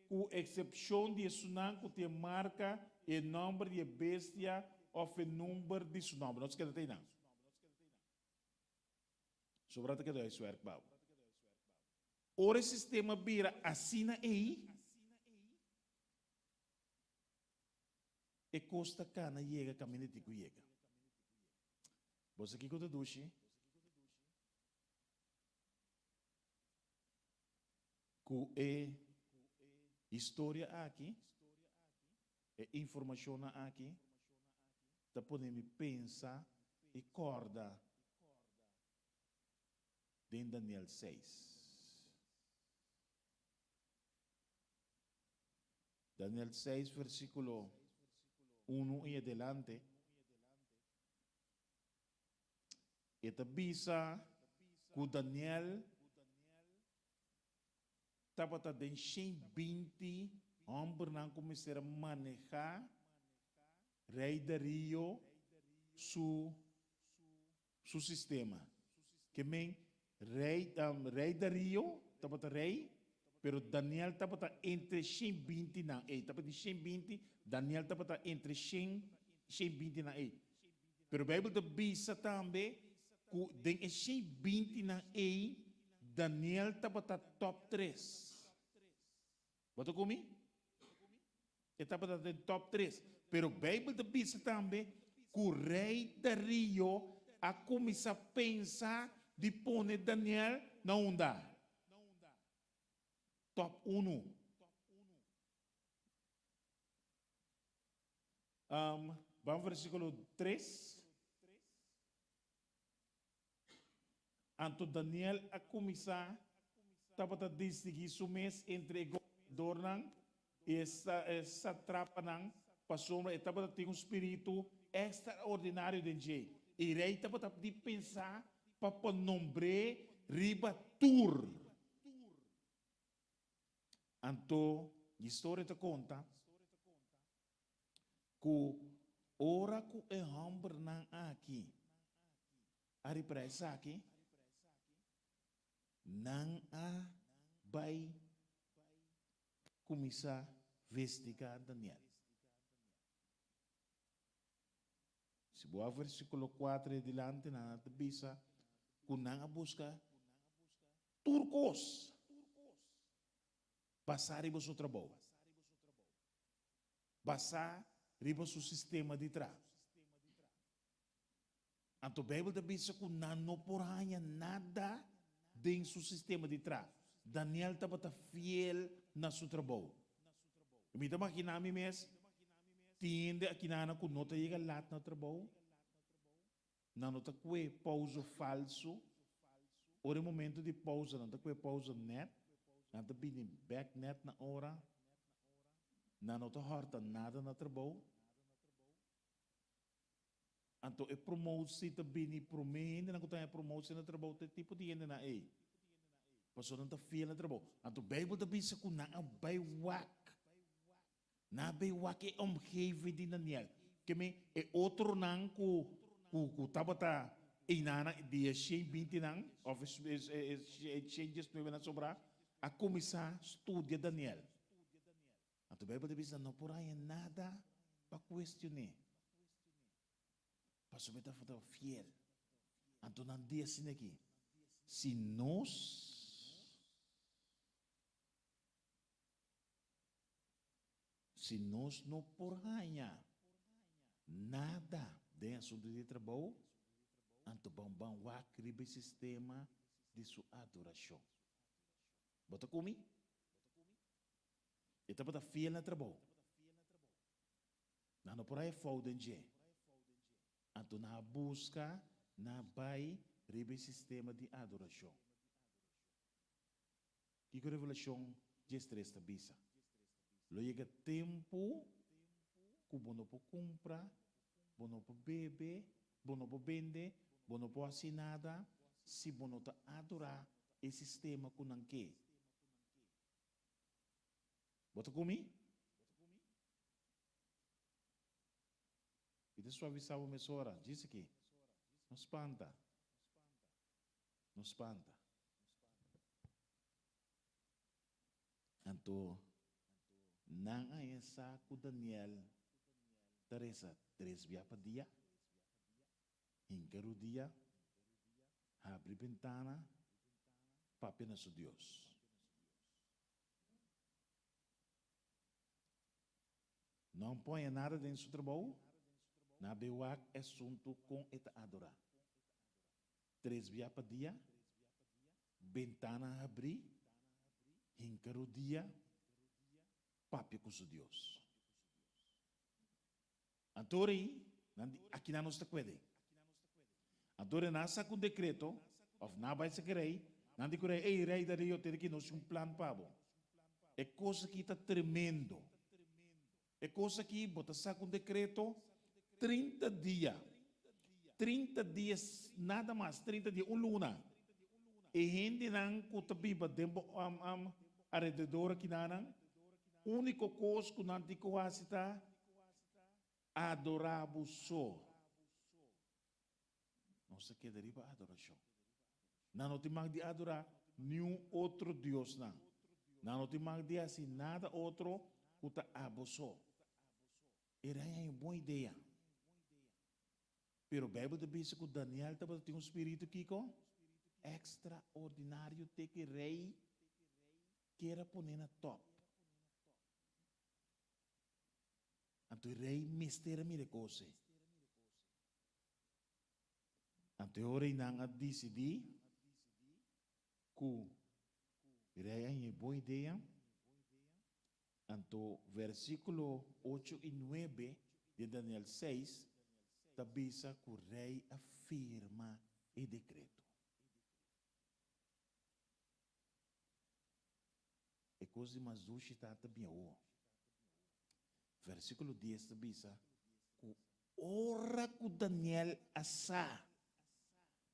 ku eksepshon di esunnan ku tin e marka, e nòmber di e bestia òf e number di su nòmber. Nos keda ta einan. Sobra ta keda huiswerk pa bo. Ora e sistema bira asina ei, e kos ta kana yega kaminda e tin ku yega. Bo sa kiko ta dushi? Ku e historia aki, e informashonnan aki ta pone mi pensa i kòrda den Daniel seis. Daniel seis versíkulo unu i adelante, e ta bisa ku Daniel tabata den shen binti hòmbernan ku mester a manehá Rei Darío su su sistema. Ke men, Rei Rei Darío tabata rei, pero Daniel tabata entre shen binti nan ei. Tabatin shen binti, Daniel tabata entre shen shen binti nan ei. Pero Bijbel ta bisa tambe ku den e shen binti nan ei, Daniel tabata top tres. Bo ta ku mi? E tabata den top tres. Pero Bijbel ta bisa tambe ku Rei Darío a kuminsá pensa di pone Daniel na unda? Top unu. Ban versíkulo tres. Anto Daniel a kuminsá tabata distinguí su mes entre e gobernadornan i e satrapanan, pasobra e tabata tin un spiritu ekstraordinario den dje, i rei tabata di pensa pa por nombr'é riba tur. Anto historia ta konta ku ora ku e hòmbernan aki a ripara esaki, nan a bai kuminsá vestigá Daniel. Si bo wak versíkulo kuater i dilanti, nan a ta bisa ku nan a buska tur kos basá riba su trabou. Basá riba su sistema di tra. Anto Bijbel ta bisa ku nan no por haña nada den su sistema di tra. Daniel tabata fiel na su trabou. Mi ta maginá mi mes tin hende akinana ku no ta yega lat na trabou, nan no ta kue pousa falsu. Ora e momento di pousa nan ta kue pousa nèt, nan ta bini bèk nèt na ora. Nan no ta hòrta nada na trabou. Anto e promotie ta bini promé hendenan ku ta haña promotie na trabou ta e tipo di hendenan ei. Pasobra nan ta fiel na trabou. Anto Beibel ta bisa ku nan a bai wak. Nan a bai wak e omgeving di Daniel. Ke men e otronan ku ku ku tabata einanan di e shen bintinan òf e e shen diesnuevenan sobrá a kuminsá studia Daniel. Anto Bijbel ta bisa no por haña nada pa cuestion'é, pasobra e tabata fiel. Anto nan di asina aki, Si nos si nos no por haña nada den asunto di trabou, anto ban ban wak riba e sistema di su adoracion. Bo ta cu mi? E tabata fiel na trabou. Nan no por haya fout den dje. Anto nan a buska, nan a bai riba e sistema di adorashon. Kiko Revelashon diestres ta bisa? Lo yega tempu ku bo no por kumpra, bo no por bebe, bo no por bende, bo no por hasi nada si bo no ta adorá e sistema ku nan ke. Bo ta ku mi? Mi ta. Mi ta suavisá bo mesora. Djis aki. No spanta. No spanta. Anto nan a haña sa ku Daniel ta resa tres bia pa dia, hinka rudia, habri bentana, papia na su Dios. No poña nada den su trabou, na be wak e asuntu kon e ta adorá. Tres bia pa dia, bentana habrí, hinka rudia, papia ku su Dios. Anto ora ei, nan di, Akinan nos ta kuede. Anto ora nan a saka un dekreto, òf nan a bai saka rei, nan di ku rei, Ei, rei Darío, tene ki nos tin un plan pa bo. E kos aki ta tremendo. E kos aki, bo ta saka un dekreto, 30 dia, 30 dia, nada mas, 30 dia, un luna, e hendenan ku ta biba den bo alrededor akinanan, úniko kos ku nan tin ku hasi ta adorá bo so. Nos ta keda riba adorashon. Nan no tin mag di adorá niun otro diosnan. Nan no tin mag di hasi nada otro ku ta abo so. E rei haña un bon idea. Pero Beibel ta bisa ku Daniel tabata tin un spiritu kiko? Ekstraordinario te ku e rei kier a pon'é na tòp. Anto e rei mester a mira e kos ei. Anto e ora ei nan a disidí ku e rei a haña e bon idea. Anto versíkulo ocho i nuebe di Daniel seis ta bisa ku rei a firma e dekreto. E kos di mas dushi ta ta bin awor. Versíkulo dies ta bisa ku ora ku Daniel a sa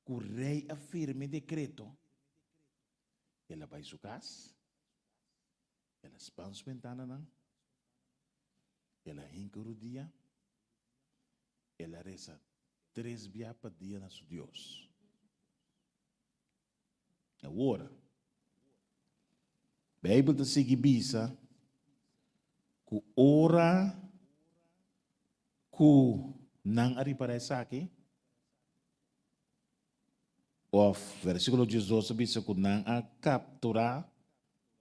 ku rei a firma e dekreto, el a bai su kas, el a span su bentananan, el a hinka rudia, el a resa tres bia pa dia na su Dios. Awor, Bijbel ta sigui bisa ku ora ku nan a ripará esaki, òf versíkulo 12 ta bisa ku nan a kapturá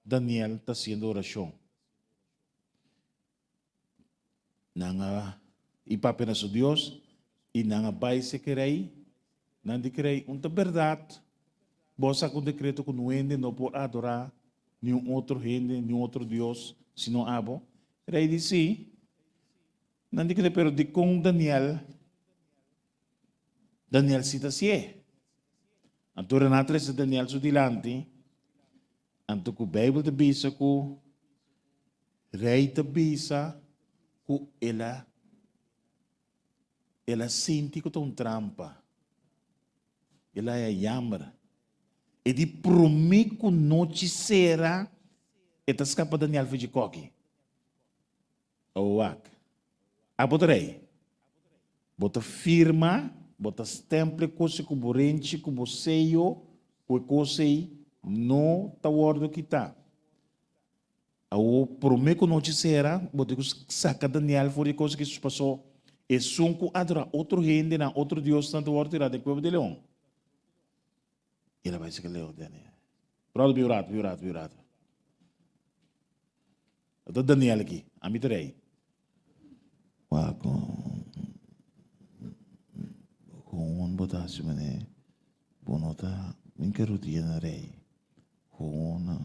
Daniel ta hasiendo orashon. Nan a i papia na su Dios, i nan a bai seke rei. Nan di ku rei, Un ta bèrdat, bo a saka un dekreto ku no hende no por adorá niun otro hende, niun otro dios, sino abo? Rei di, Sí. Nan di kuné, Pero dikon Daniel, Daniel sí ta hasié? Anto ora nan a trese Daniel su dilanti, Anto ku Beibel ta bisa ku rei ta bisa ku el a el a sinti ku ta un trampa. El a haya yamber. E di promé ku nochi sera e ta skapa Daniel for dje koki. Awak. Abo ta rei. Bo ta firma, bo ta stempel e kos ei ku bo renchi, ku bo seyo, ku e kos ei no ta wòrdu kitá. Awor, promé ku nochi sera, bo tin ku saka Daniel for di e kos aki, pasobra esun ku adorá otro hendenan, otro diosnan ta wòrdu tirá den kueba di leon. El a bai saka leon, Daniel. Bròder, bi un ratu, bi un ratu, bi un ratu. Ta Daniel aki, ami ta rei. Wak, gewoon bo ta hasi manera bo no ta minka rudia na rei. Gewoon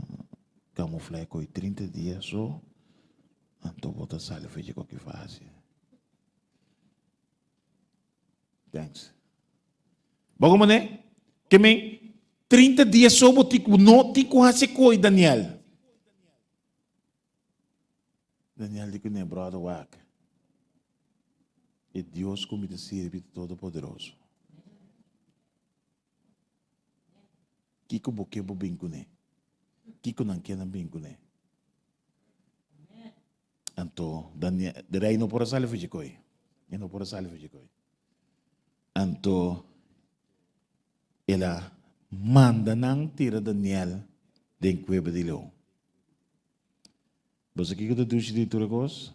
kamufla e koi 30 dia so, anto bo ta sali for dje koki fásil. Thanks. Bo komo ne? Ke men 30 dia so bo tin ku no tin ku hasi koi Daniel. Daniel di kuné, brother wak. E Dios ku mi ta sirbi ta todopoderoso. Kiko bo ke bo bin kuné? Kiko nan ke nan bin kuné? Anto Daniel, de rei no por a sali for dje koi. E no por a sali for dje. Anto el a manda nan tira Daniel den kueba di leon. Bo sa kiko ta dushi di tur e kos?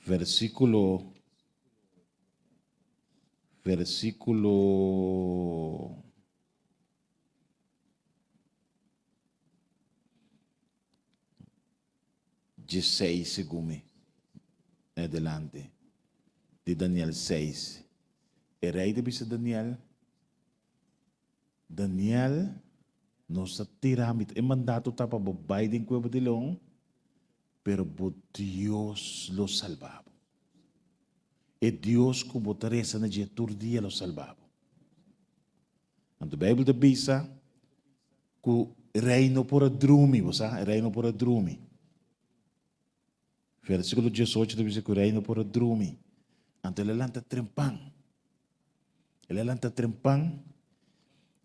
Versíkulo versíkulo 16 segun mi adelante di Daniel 6. E rei ta bisa Daniel, Daniel, nos ta tira mi, e mandato ta pa bo bai den kueba di leon, pero bo Dios lo salba bo. E Dios ku bo ta resa na dje tur dia lo salba bo. Anto Bijbel ta bisa ku rei no por a drumi, bo sa, e rei no por a drumi. Versíkulo 18 ta bisa ku rei no por a drumi. Anto el a lanta trempan. El a lanta trempan,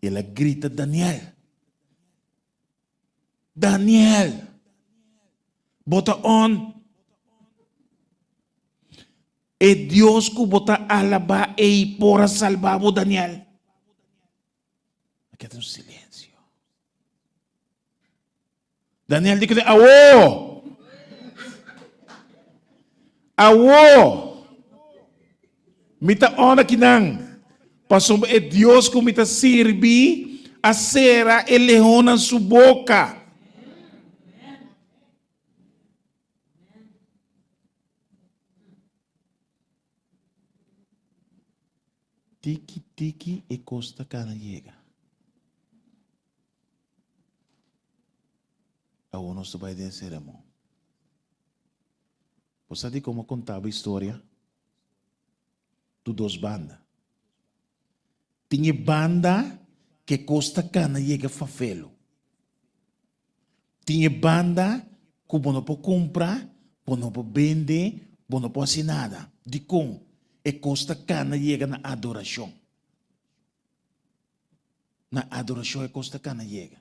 el a grita Daniel. Daniel, bo ta on. E Dios ku bo ta alabá ei por a salbá bo, Daniel. A keda un silensio. Daniel di kuné, Awo! Awo! Mi ta on akinan, pasobra e Dios ku mi ta sirbi a sera e leonnan su boka. Tiki tiki e kos ta kana yega. Awor nos ta bai den seremon. Bo sa di como conta bo historia? Tu dos banda. Tin e banda ke cos ta cana yega fafelo. Tin e banda cu bo no por cumpra, bo no por bende, bo no por haci nada. Dicon? E cos ta cana yega na adoracion. Na adoracion e cos ta cana yega.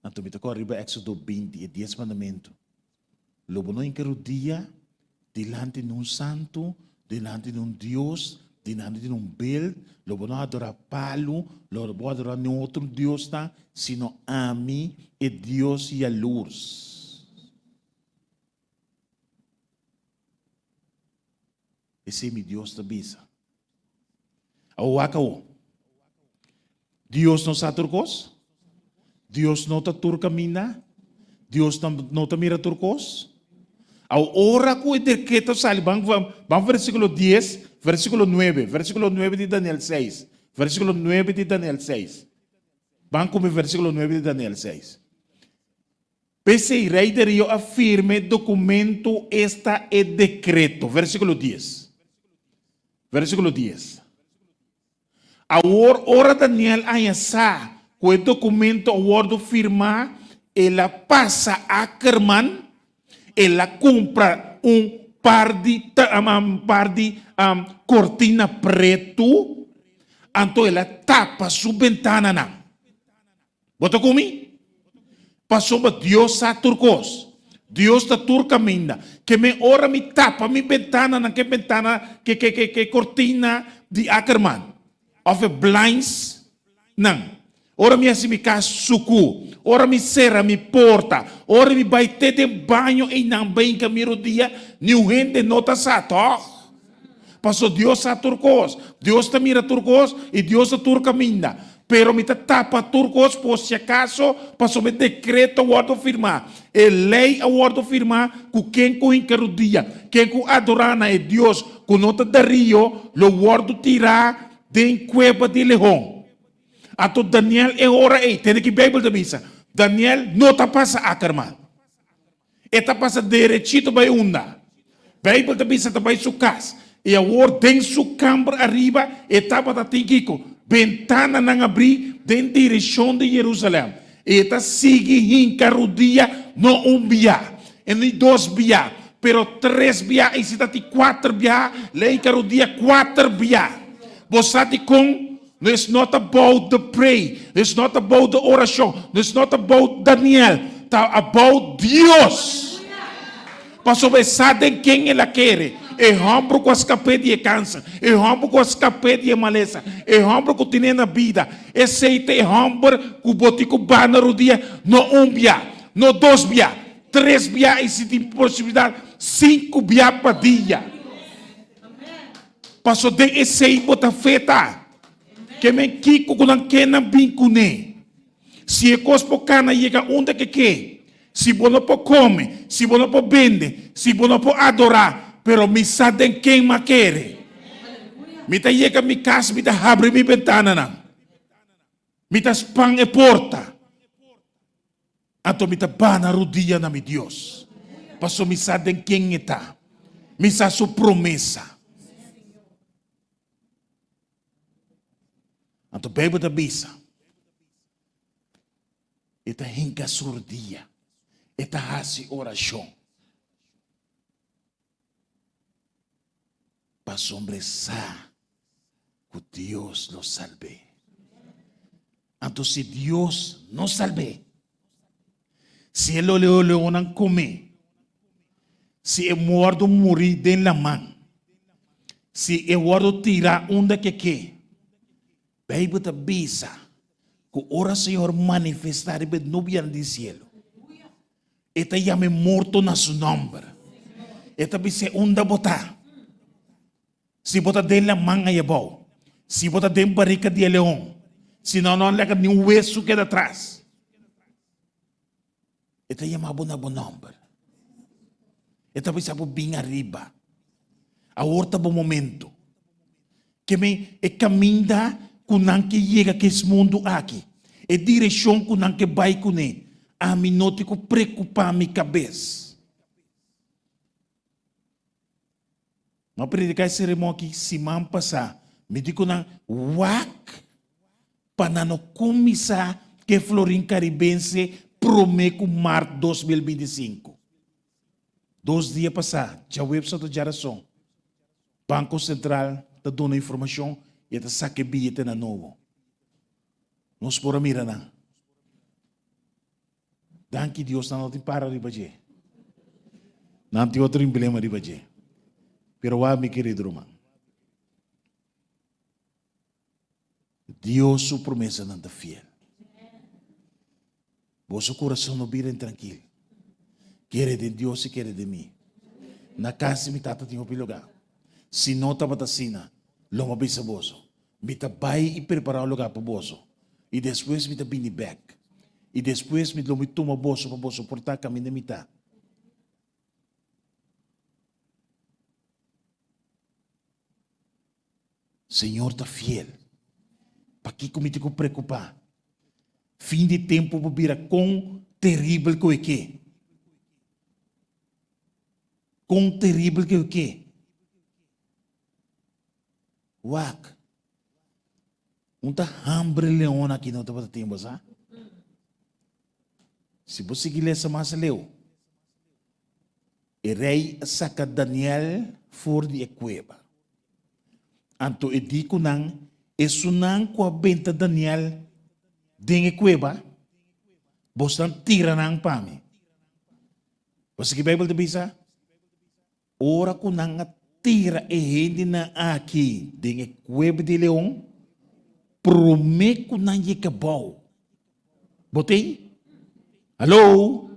Anto mi ta kòrda riba Éksodo 20, e dies mandamentu. Lo bo no hinka rudia dilanti di un santu, dilanti di un dios, dilanti di un bel, lo bo no adorá palu, lo bo adorá niun otro diosnan, sino ami, e Dios yalurs. Esei mi Dios ta bisa. Awor wak awor. Dios no sa tur kos? Dios no ta tur kaminda? Dios no ta mira tur kos? Awor ora ku e dekreto sali, ban ban versíkulo 10, versíkulo 9, versíkulo 9 di Daniel 6, versíkulo 9 di Daniel 6. Ban ku mi versíkulo 9 di Daniel 6. P'esei rei Darío a firma e dokumento, esta e dekreto. Versíkulo dies. Versíkulo dies. Awor ora Daniel a haña sa ku e dokumento a wòrdu firmá, el a pasa Ackerman, el a kumpra un par di un par di kortina pretu, anto el a tapa su bentananan. Bo ta ku mi? Pasobra Dios sa tur kos. Dios ta tur kaminda. Ke men ora mi tapa mi bentananan ke bentana ke ke ke ke kortina di Ackerman òf e blinds nan. Ora mi hasi mi kas suku, ora mi sera mi porta, ora mi bai te den baño einan brinka mi rodia, niun hende no ta sa, tòg? Pasobra Dios sa tur kos. Dios ta mira tur kos i Dios ta tur kaminda. Pero mi ta tapa tur kos por si akaso, pasobra e dekreto a wòrdu firmá, e lei a wòrdu firmá ku ken ku hinka rudia, ken ku adorá na e Dios ku no ta Darío, lo wòrdu tirá den kueba di lehon. Anto Daniel e ora ei, tende ki Beibel ta bisa, Daniel no ta pasa Ackerman. E ta pasa derechito bai unda? Beibel ta bisa ta bai su kas. I awor den su kamber ariba e tabata tin kiko? Bentananan abrí den direkshon di Jerusalèm. I e ta sigui hinka rudia no un bia, i ni dos bia, pero tres bia, i si ta tin kuater bia, lo e hinka rudia kuater bia. Bo sa dikon? No it's not about the pray, it's not about the orashon, no it's not about Daniel, ta about Dios. Pasobra e sa den ken el a kere, e hòmber ku a skap'é di e kanser, e hòmber ku a skap'é di e malesa, e hòmber ku tine na bida, esei ta e hòmber ku bo tin ku baha na rudia no un bia, no dos bia, tres bia i si tin posibilidat sinku bia pa dia. Paso den esei bo ta feta. Ke men kiko ku nan ke nan bin kuné. Si e kos por kana yega unda ke ke, si bo no por kome, si bo no por bende, si bo no por adorá, pero mi sa den ken m'a kere. Mi ta yega mi kas, mi ta habri mi bentananan. Mi ta span e porta. Anto mi ta baha na rudia na mi Dios, pasobra mi sa den ken e ta. Mi sa su promesa. Anto Beibel ta bisa, E ta hinka su rudia, e ta hasi orashon. Pasobra e sa ku Dios lo salb'é. Anto si Dios no salb'é, si e lo leonnan kom'é, si e wòrdu muri den laman, si e wòrdu tirá unda ke ke, Beibel ta bisa ku ora Señor manifestá riba e nubianan di sielu, E ta yama e morto na su nòmber. E ta bis'é, Unda bo ta? Si bo ta den laman ei abou, si bo ta den barika di e leon, si no no laga niun wesu keda atras. E ta yama bo na bo nòmber. E ta bisa bo bin ariba. Awor ta bo momento. Ke men e kaminda ku nan ke yega ku es mundu aki, e direkshon ku nan ke bai kuné, ami no tin ku preokupá mi kabes. Mi a prediká e seremon aki siman pasá. Mi di ku nan, Wak pa nan no kuminsá ku e florin karibense promé ku mart 2025. Dos dia pasá, djaweps òf djarason, Banko Sentral ta duna informashon i e ta saka e biyetenan nobo. Nos por a mira nan. Danki Dios nan no tin para riba dje. Nan tin otro emblema riba dje. Pero wak mi kerido ruman. Dios su promesanan ta fiel. Boso kurason no bira intrankil. Kere den Dios i kere den mi. Na kas di mi Tata tin hopi lugá. Si no tabata asina, lo mi a bisa boso, Mi ta bai i prepará un lugá pa boso, i despues mi ta bini bèk. I despues mi lo mi tuma boso pa boso por ta kaminda mi ta. Señor ta fiel. Pakiko mi tin ku preokupá? Fin di tempu por bira kon teribel ku e ke. Kon teribel ku e ke. Wak. Un ta hambre leon aki no tabata tin, bo sa? Si bo sigui lesa mas leu, e rei a saka Daniel for di e kueba. Anto e di ku nan, Esunnan ku a benta Daniel den e kueba, bosnan tira nan pa mi. Bo sa ki Beibel ta bisa? Ora ku nan a tira e hendenan aki den e kueba di leon, promé ku nan yega abou. Bo t'ei? Haló?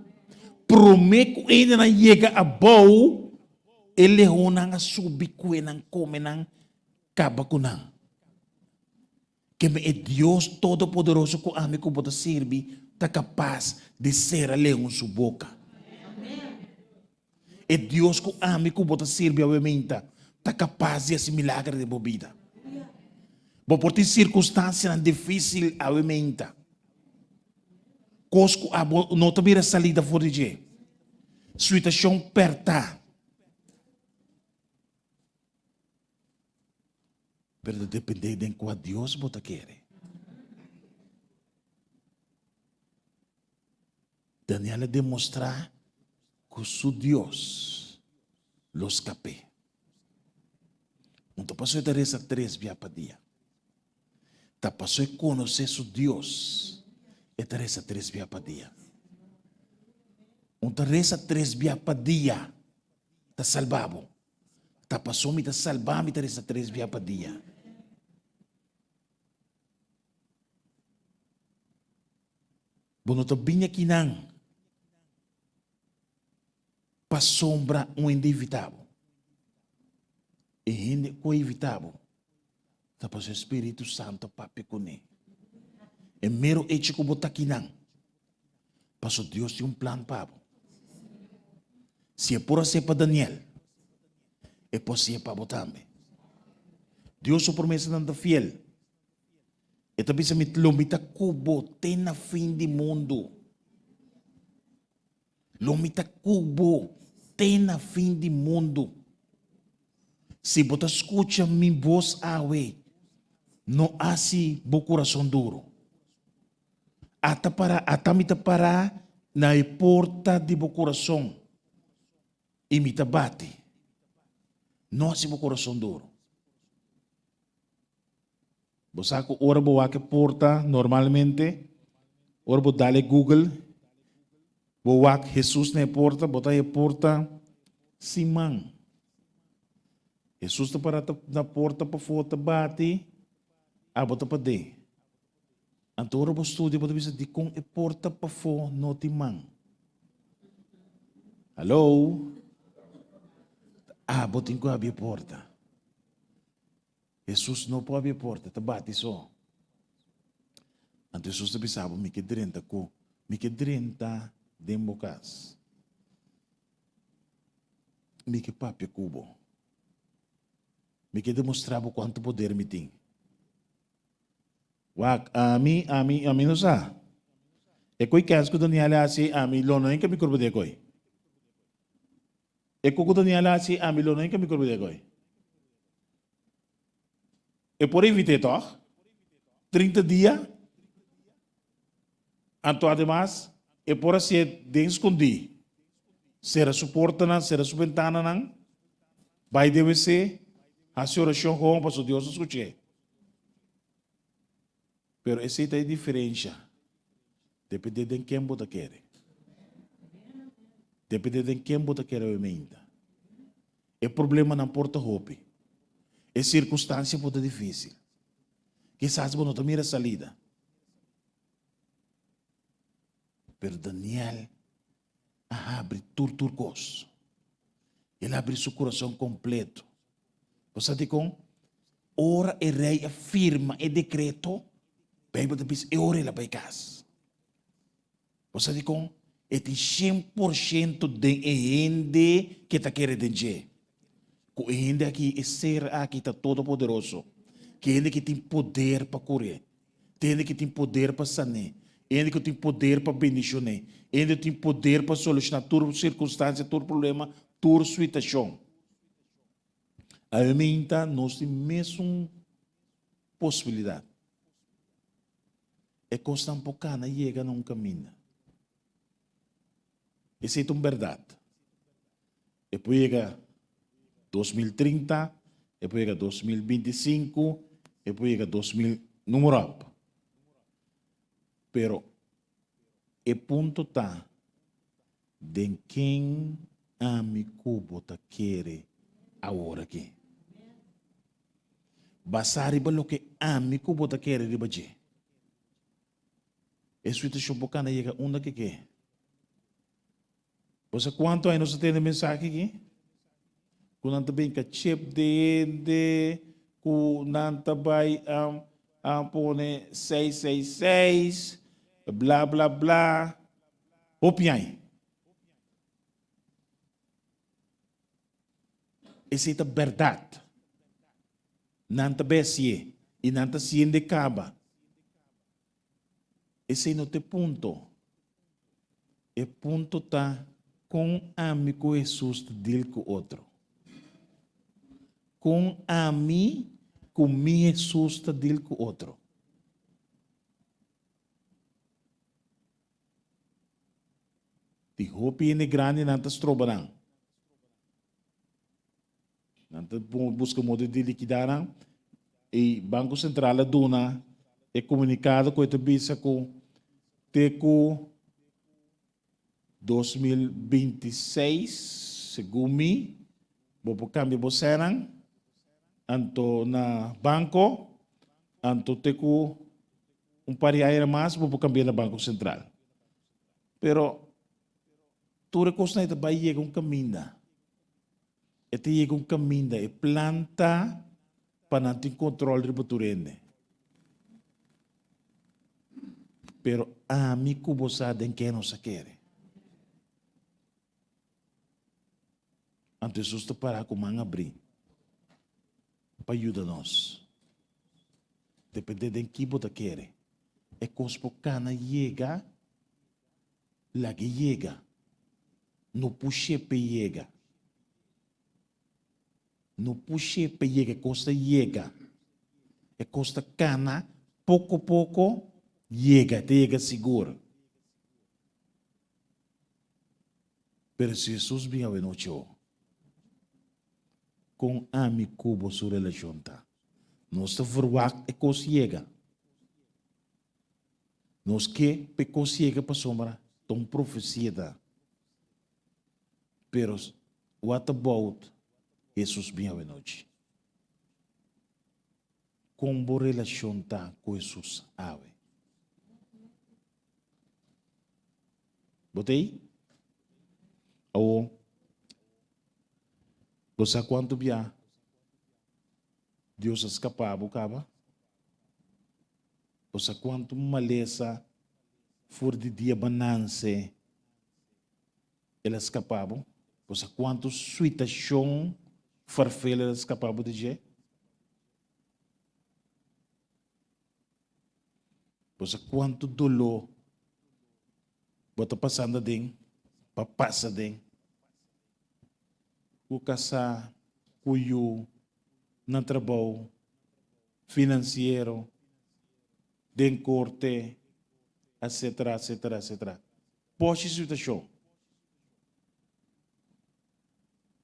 Promé ku e hendenan yega abou, e leonnan a subi kue nan, kome nan, kaba ku nan. Keme e Dios Todopoderoso ku ami ku bo ta sirbi ta kapas di sera leon su boka. E Dios ku ami ku bo ta sirbi aweminta ta kapas di hasi milager den bo bida. Bo por tin sirkunstansianan difísil aweminta. Kos ku abo no ta mira salida for di dje. Situashon pèrtá. Pero ta depende den kua Dios bo ta kere. Daniel a demostrá ku su Dios lo skap'é. Un ta pasó e ta resa tres bia pa dia. Ta paso e konosé su Dios, e ta resa tres bia pa dia. Un ta resa tres bia pa dia ta salba bo. Ta paso mi ta salba mi ta resa tres bia pa dia. Bo no ta bini akinan pasobra un hende invitá bo. E hende ku a invitá bo ta pasobra e Spiritu Santu a papia kuné. E mero echo ku bo ta akinan, pasobra Dios tin un plan pa bo. Si e por hasié pa Daniel, e por hasié pa bo tambe. Dios su promesanan ta fiel. E ta bisa mi, Lo mi ta ku bo te na fin di mundu. Lo mi ta ku bo te na fin di mundu. Si bo ta skucha mi bos awe, no hasi bo kurason duru. Ata para, ata mi ta pará na e porta di bo kurason i mi ta bati. No hasi bo kurason duru. Bo sa ku ora bo wak e porta normalmente, ora bo dal e Google, bo wak Hesus na e porta, bo ta e porta sin man. Hesus ta para na porta pafó ta bati, abo ta paden. Anto ora bo studia bo ta bisa dikon e porta pafó no tin man? Hallo? Abo tin ku habri e porta. Hesus no por habri e porta, e ta bati so. Anto Hesus ta bisa bo, Mi ke drenta ku, mi ke drenta den bo kas. Mi ke papia ku bo. Mi ke demostra bo kuantu poder mi tin. Wak, ami, ami, ami no sa. E koi kens ku Daniel a hasi, ami lo no hinka mi kurpa den e koi. E ku Daniel a hasi, ami lo no hinka mi kurpa den e koi. E por evit'é tòg? 30 dia? Anto ademas e por hasié den skondí. Sera su portanan, sera su bentananan, bai den wc, hasi orashon gewoon pasobra Dios ta skuch'é. Pero esei ta e diferensha. Depende den ken bo ta kere. Depende den ken bo ta kere obviamente. E problemanan por ta hopi. E sirkunstansia por ta difísil. Kisas bo no ta mira salida. Pero Daniel a habri tur tur kos. El a habri su kurason kompleto. Bo sa dikon? Ora e rei a firma e dekreto, Beibel ta bisa e ora el a bai kas. Bo sa dikon? E tin 100% den e hende ke ta kere den dje. Ku e hende aki, e ser aki ta todopoderoso. Ke hende ki tin poder pa kur'é. Te hende ki tin poder pa san'é. E hende ku tin poder pa bendishon'é. E hende ku tin poder pa solushoná tur sirkunstansia, tur problema, tur situashon. Aumenta nos tin mesun posibilidad. E cosnan por cana yega na un caminda. Esey ta un berdad. E por yega 2030, e por yega 2025, e por yega 2000, numero op. Pero e punto ta Den ken ami ku bo ta kere awor aki? Basá riba loke ami ku bo ta kere riba dje. E situashon por kanda yega unda ke ke. Bo sa kuantu aña nos a tende mensahe aki? Ku nan ta bin ka chep de hende, ku nan ta bai pone 666, bla bla bla. Hopi aña. Esei ta bèrdat. Nan ta besié i nan ta siende kaba. Esei no ta e punto. E punto ta kon ami ku Hesus ta dil ku otro. Kon ami ku mi Hesus ta dil ku otro. Di hopi hende grandi nan ta stroba nan. Nan ta buska modo di likidá nan. I Banko Sentral a duna. E komunikado ku e ta bisa ku te ku 2026, segun mi, bo por kambia bo sènan, anto na banko, anto te ku un par di aña mas bo por kambia na Banko Sentral. Pero tur e kosnan ei ta bai yega un kaminda. E ta yega un kaminda, e plan ta pa nan tin kontrol riba tur hende. Pero ami ku bo sa den ke nos a kere. Anto Hesus ta para ku man abrí pa yuda nos. Depende den ki bo ta kere. E kos por kana yega, lag'e yega. No push'é p'e yega. No push'é pa yega, e kos ta yega. E kos ta kana poko poko yega, e ta yega sigur. Pero si Hesus bin awenochi ho, kon ami ku bo su relashon ta? Nos ta verwagt e kos yega. Nos ke pa e kos yega pasobra ta un profesia ta. Pero what about Hesus bin awenochi? Kon bo relashon ta ku Hesus awe? Bo ta ei? Awo, bo sa kuantu bia Dios a skapa bo kaba? Bo sa kuantu malesa for di dia bo nanse El a skapa bo? Bo sa kuantu suitashon farfel el a skapa bo di dje? Bo sa kuantu doló bo ta pasando aden pa pasa aden? Ku kasá, ku yu, na trabou, finansiero, den korte, etsetera, etsetera, etsetera. Pochi situashon.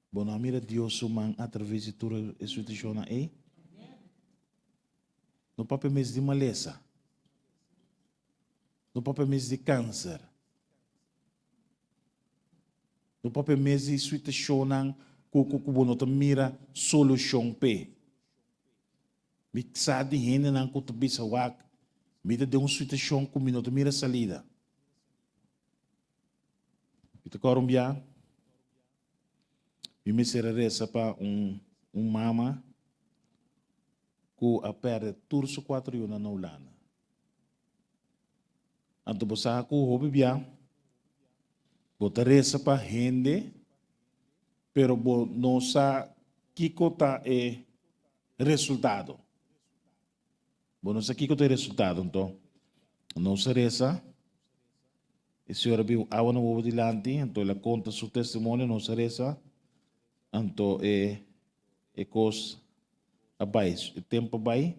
Bo no a mira Dios su man atraves di tur e situashonnan ei? No papia mes di malesa. No papia mes di kanser. No papia mes di situashonnan ku ku bo no ta mira solushon p'e. Mi sa di hendenan ku ta bisa wak, mi ta den un situashon ku mi no ta mira salida. Mi ta kòrda un bia, mi mester a resa pa un un mama ku a pèrdè tur su kuater yunan na Hulanda. Anto bo sa ku hopi bia bo ta resa pa hende, pero bo no sa kiko ta e resultado. Bo no sa kiko ta e resultado, anto nos a resa, e señora bin awa na wowo dilanti, anto el a konta su testimonio, nos a resa, anto e e kos a bai, e tempo a bai,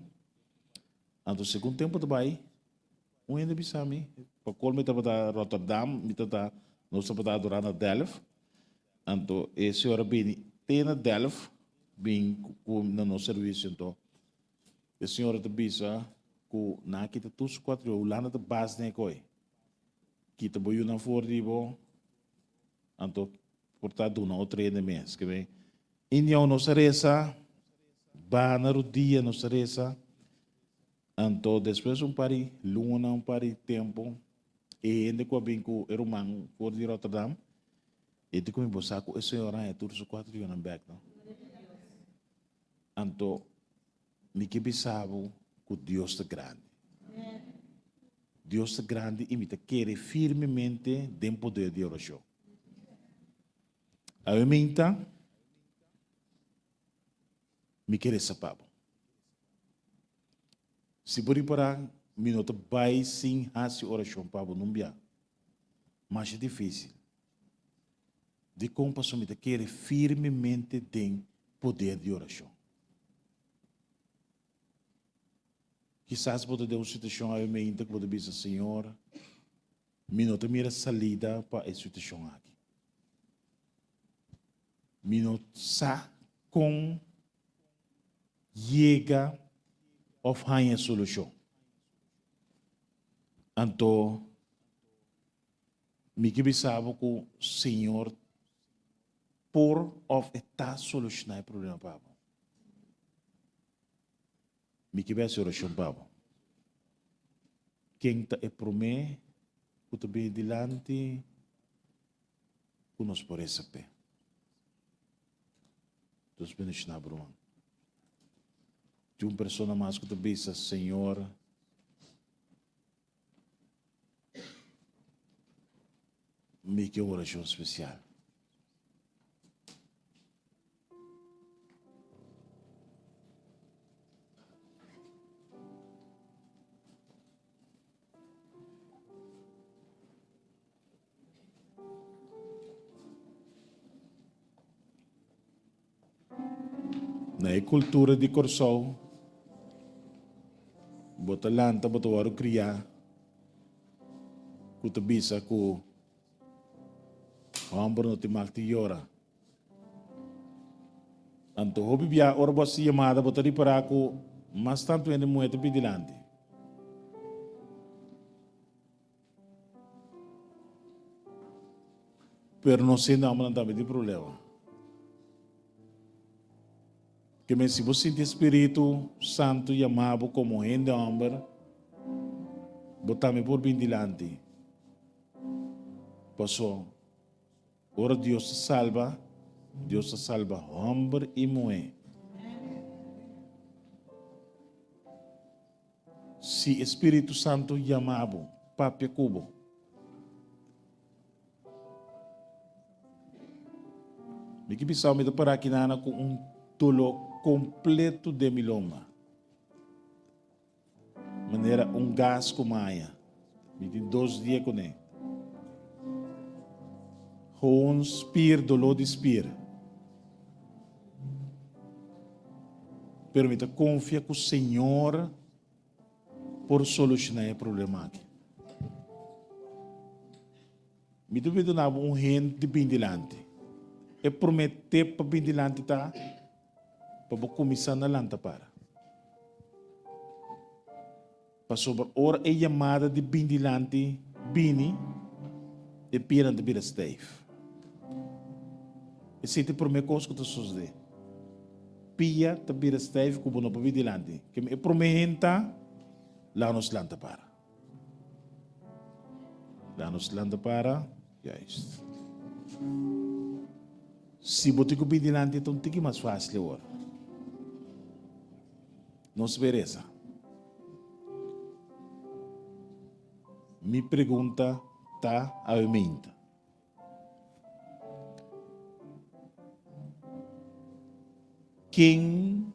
anto segun tempo ta bai, un hende bisa mi, pa kol mi tabata Rotterdam, mi tabata, nos tabata adora na Delft, anto e señora bini te na Delft, bin ku na nos servisio, anto E señora ta bisa ku nan a kita tur su kuater yu. Hulanda ta bas den e koi. Kita bo yunan for di bo, anto por ta duna otro hende mes. Ke ben, Indiao nos a resa, baha na rudia nos a resa, anto despues un par di luna, un par di tempo, e hende ku a bin ku e ruman for di Rotterdam, e di ku mi, bo sa ku e señora a haña tur su kuater yunan bek no. Anto mi ke bisa bo ku Dios ta grandi. Dios ta grandi i mi ta kere firmemente den poder di orashon. Awe minta mi ke resa pa bo. Si bo ripará mi no ta bai sin hasi orashon pa bo nun bia. Masha difísil. Dikon? Pasobra mi ta kere firmemente den poder di orashon. Kisas bo ta den un situashon awe meinta ku bo ta bisa, Señor, mi no ta mira salida pa e situashon aki. Mi no sa kon yega òf haña solushon. Anto mi ke bisa bo ku Señor por òf e ta solushoná e problema pa bo. Mi ke bai hasi orashon pa bo. Ken ta e promé ku ta bini dilanti ku nos por resa p'e? Dios bendishoná bo ruman. Tin un persona mas ku ta bisa, Señor, mi ke un orashon spesial. Na e kultura di Kòrsou, bo ta lanta, bo ta wòrdu kriá ku ta bisa ku hòmber no tin mag di yora. Anto hopi bia ora bo hasi yamada bo ta ripará ku mas tantu hende muhé ta bin dilanti. Pero nos hende hombernan tambe tin problema. Ke men si bo sinti e Spiritu Santu yama bo komo hende homber, bo tambe por bin dilanti. Paso, ora Dios ta salba, Dios ta salba homber i muhé. Si e Spiritu Santu yama bo, papia ku bo. Mi ki bisa mi ta para aki nana ku un doló kompleto den mi lomba. Manera un gas ku maya. Mi tin dos dia kuné. Gewoon spier, doló di spier. Pero mi ta konfia ku Señor por solushoná e problema aki. Mi ta pidi duna bo un hint di bin dilanti. E promé tep pa bin dilanti ta pa bo kuminsá na lanta para. Pasobra ora e yamada di bin dilanti bini, e pianan ta bira stijf. Esei ta e promé kos ku ta sosodé. Pia ta bira stijf ku bo no por bin dilanti. Keme e promé hende ta, laga nos lanta para. Laga nos lanta para. Juist. Si bo tin ku bin dilanti e ta un tiki mas fásil awor. Nos beresa. Mi pregunta ta awe-meinta. Ken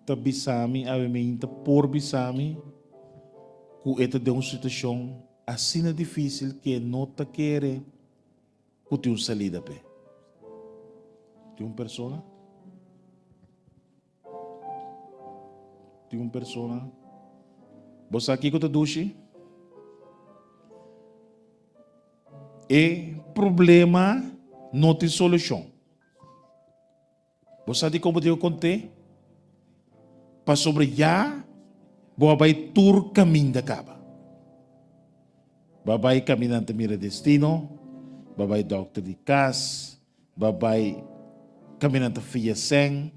ta bisa mi awe-meinta, por bisa mi, ku e ta den un situashon asina difísil ku e no ta kere ku tin un salida p'e? Tin un persona? Tin un persona. Bo sa kiko ta dushi? E problema no tin solushon. Bo sa dikon bo tin ku kont'é? Pasobra ya bo a bai tur kaminda kaba. Bo a bai kaminda nan ta mira destino, bo a bai dòkter di kas, Ba bai kaminda ta fia sèn,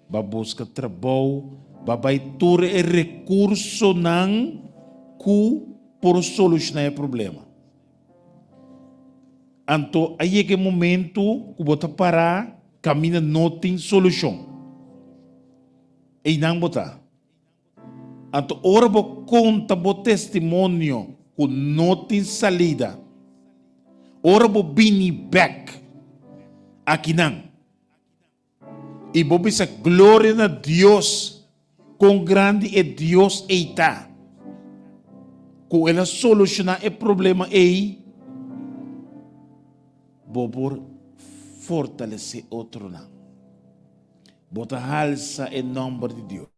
ba buska trabou, ba bai tur e rekursonan ku por solushoná e problema. Anto a yega e momentu ku bo ta pará kaminda no tin solushon. Einan bo ta. Anto ora bo konta bo testimonio ku no tin salida, ora bo bini bèk akinan i bo bisa gloria na Dios kon grandi e Dios ei ta, ku el a solushoná e problema ei, bo por fortalesé otronan. Bo ta halsa e nòmber di Dios.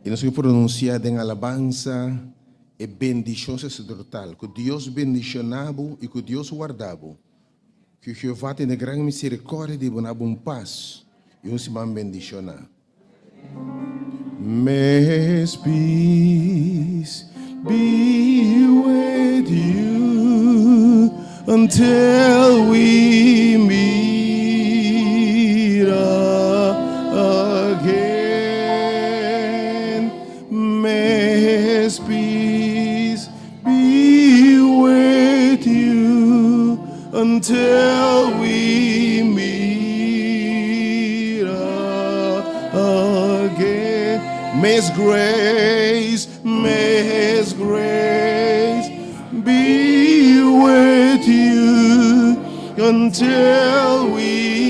I nos ke pronunsiá den alabansa e bendishon saserdotal. Ku Dios bendishoná bo i ku Dios warda bo. Ku Jehová tene gran miserikòrdia di bo na bo un pas i un siman bendishoná. May His peace be with you until we meet again. May His peace be with you until we meet again. May His grace, may His grace be with you until we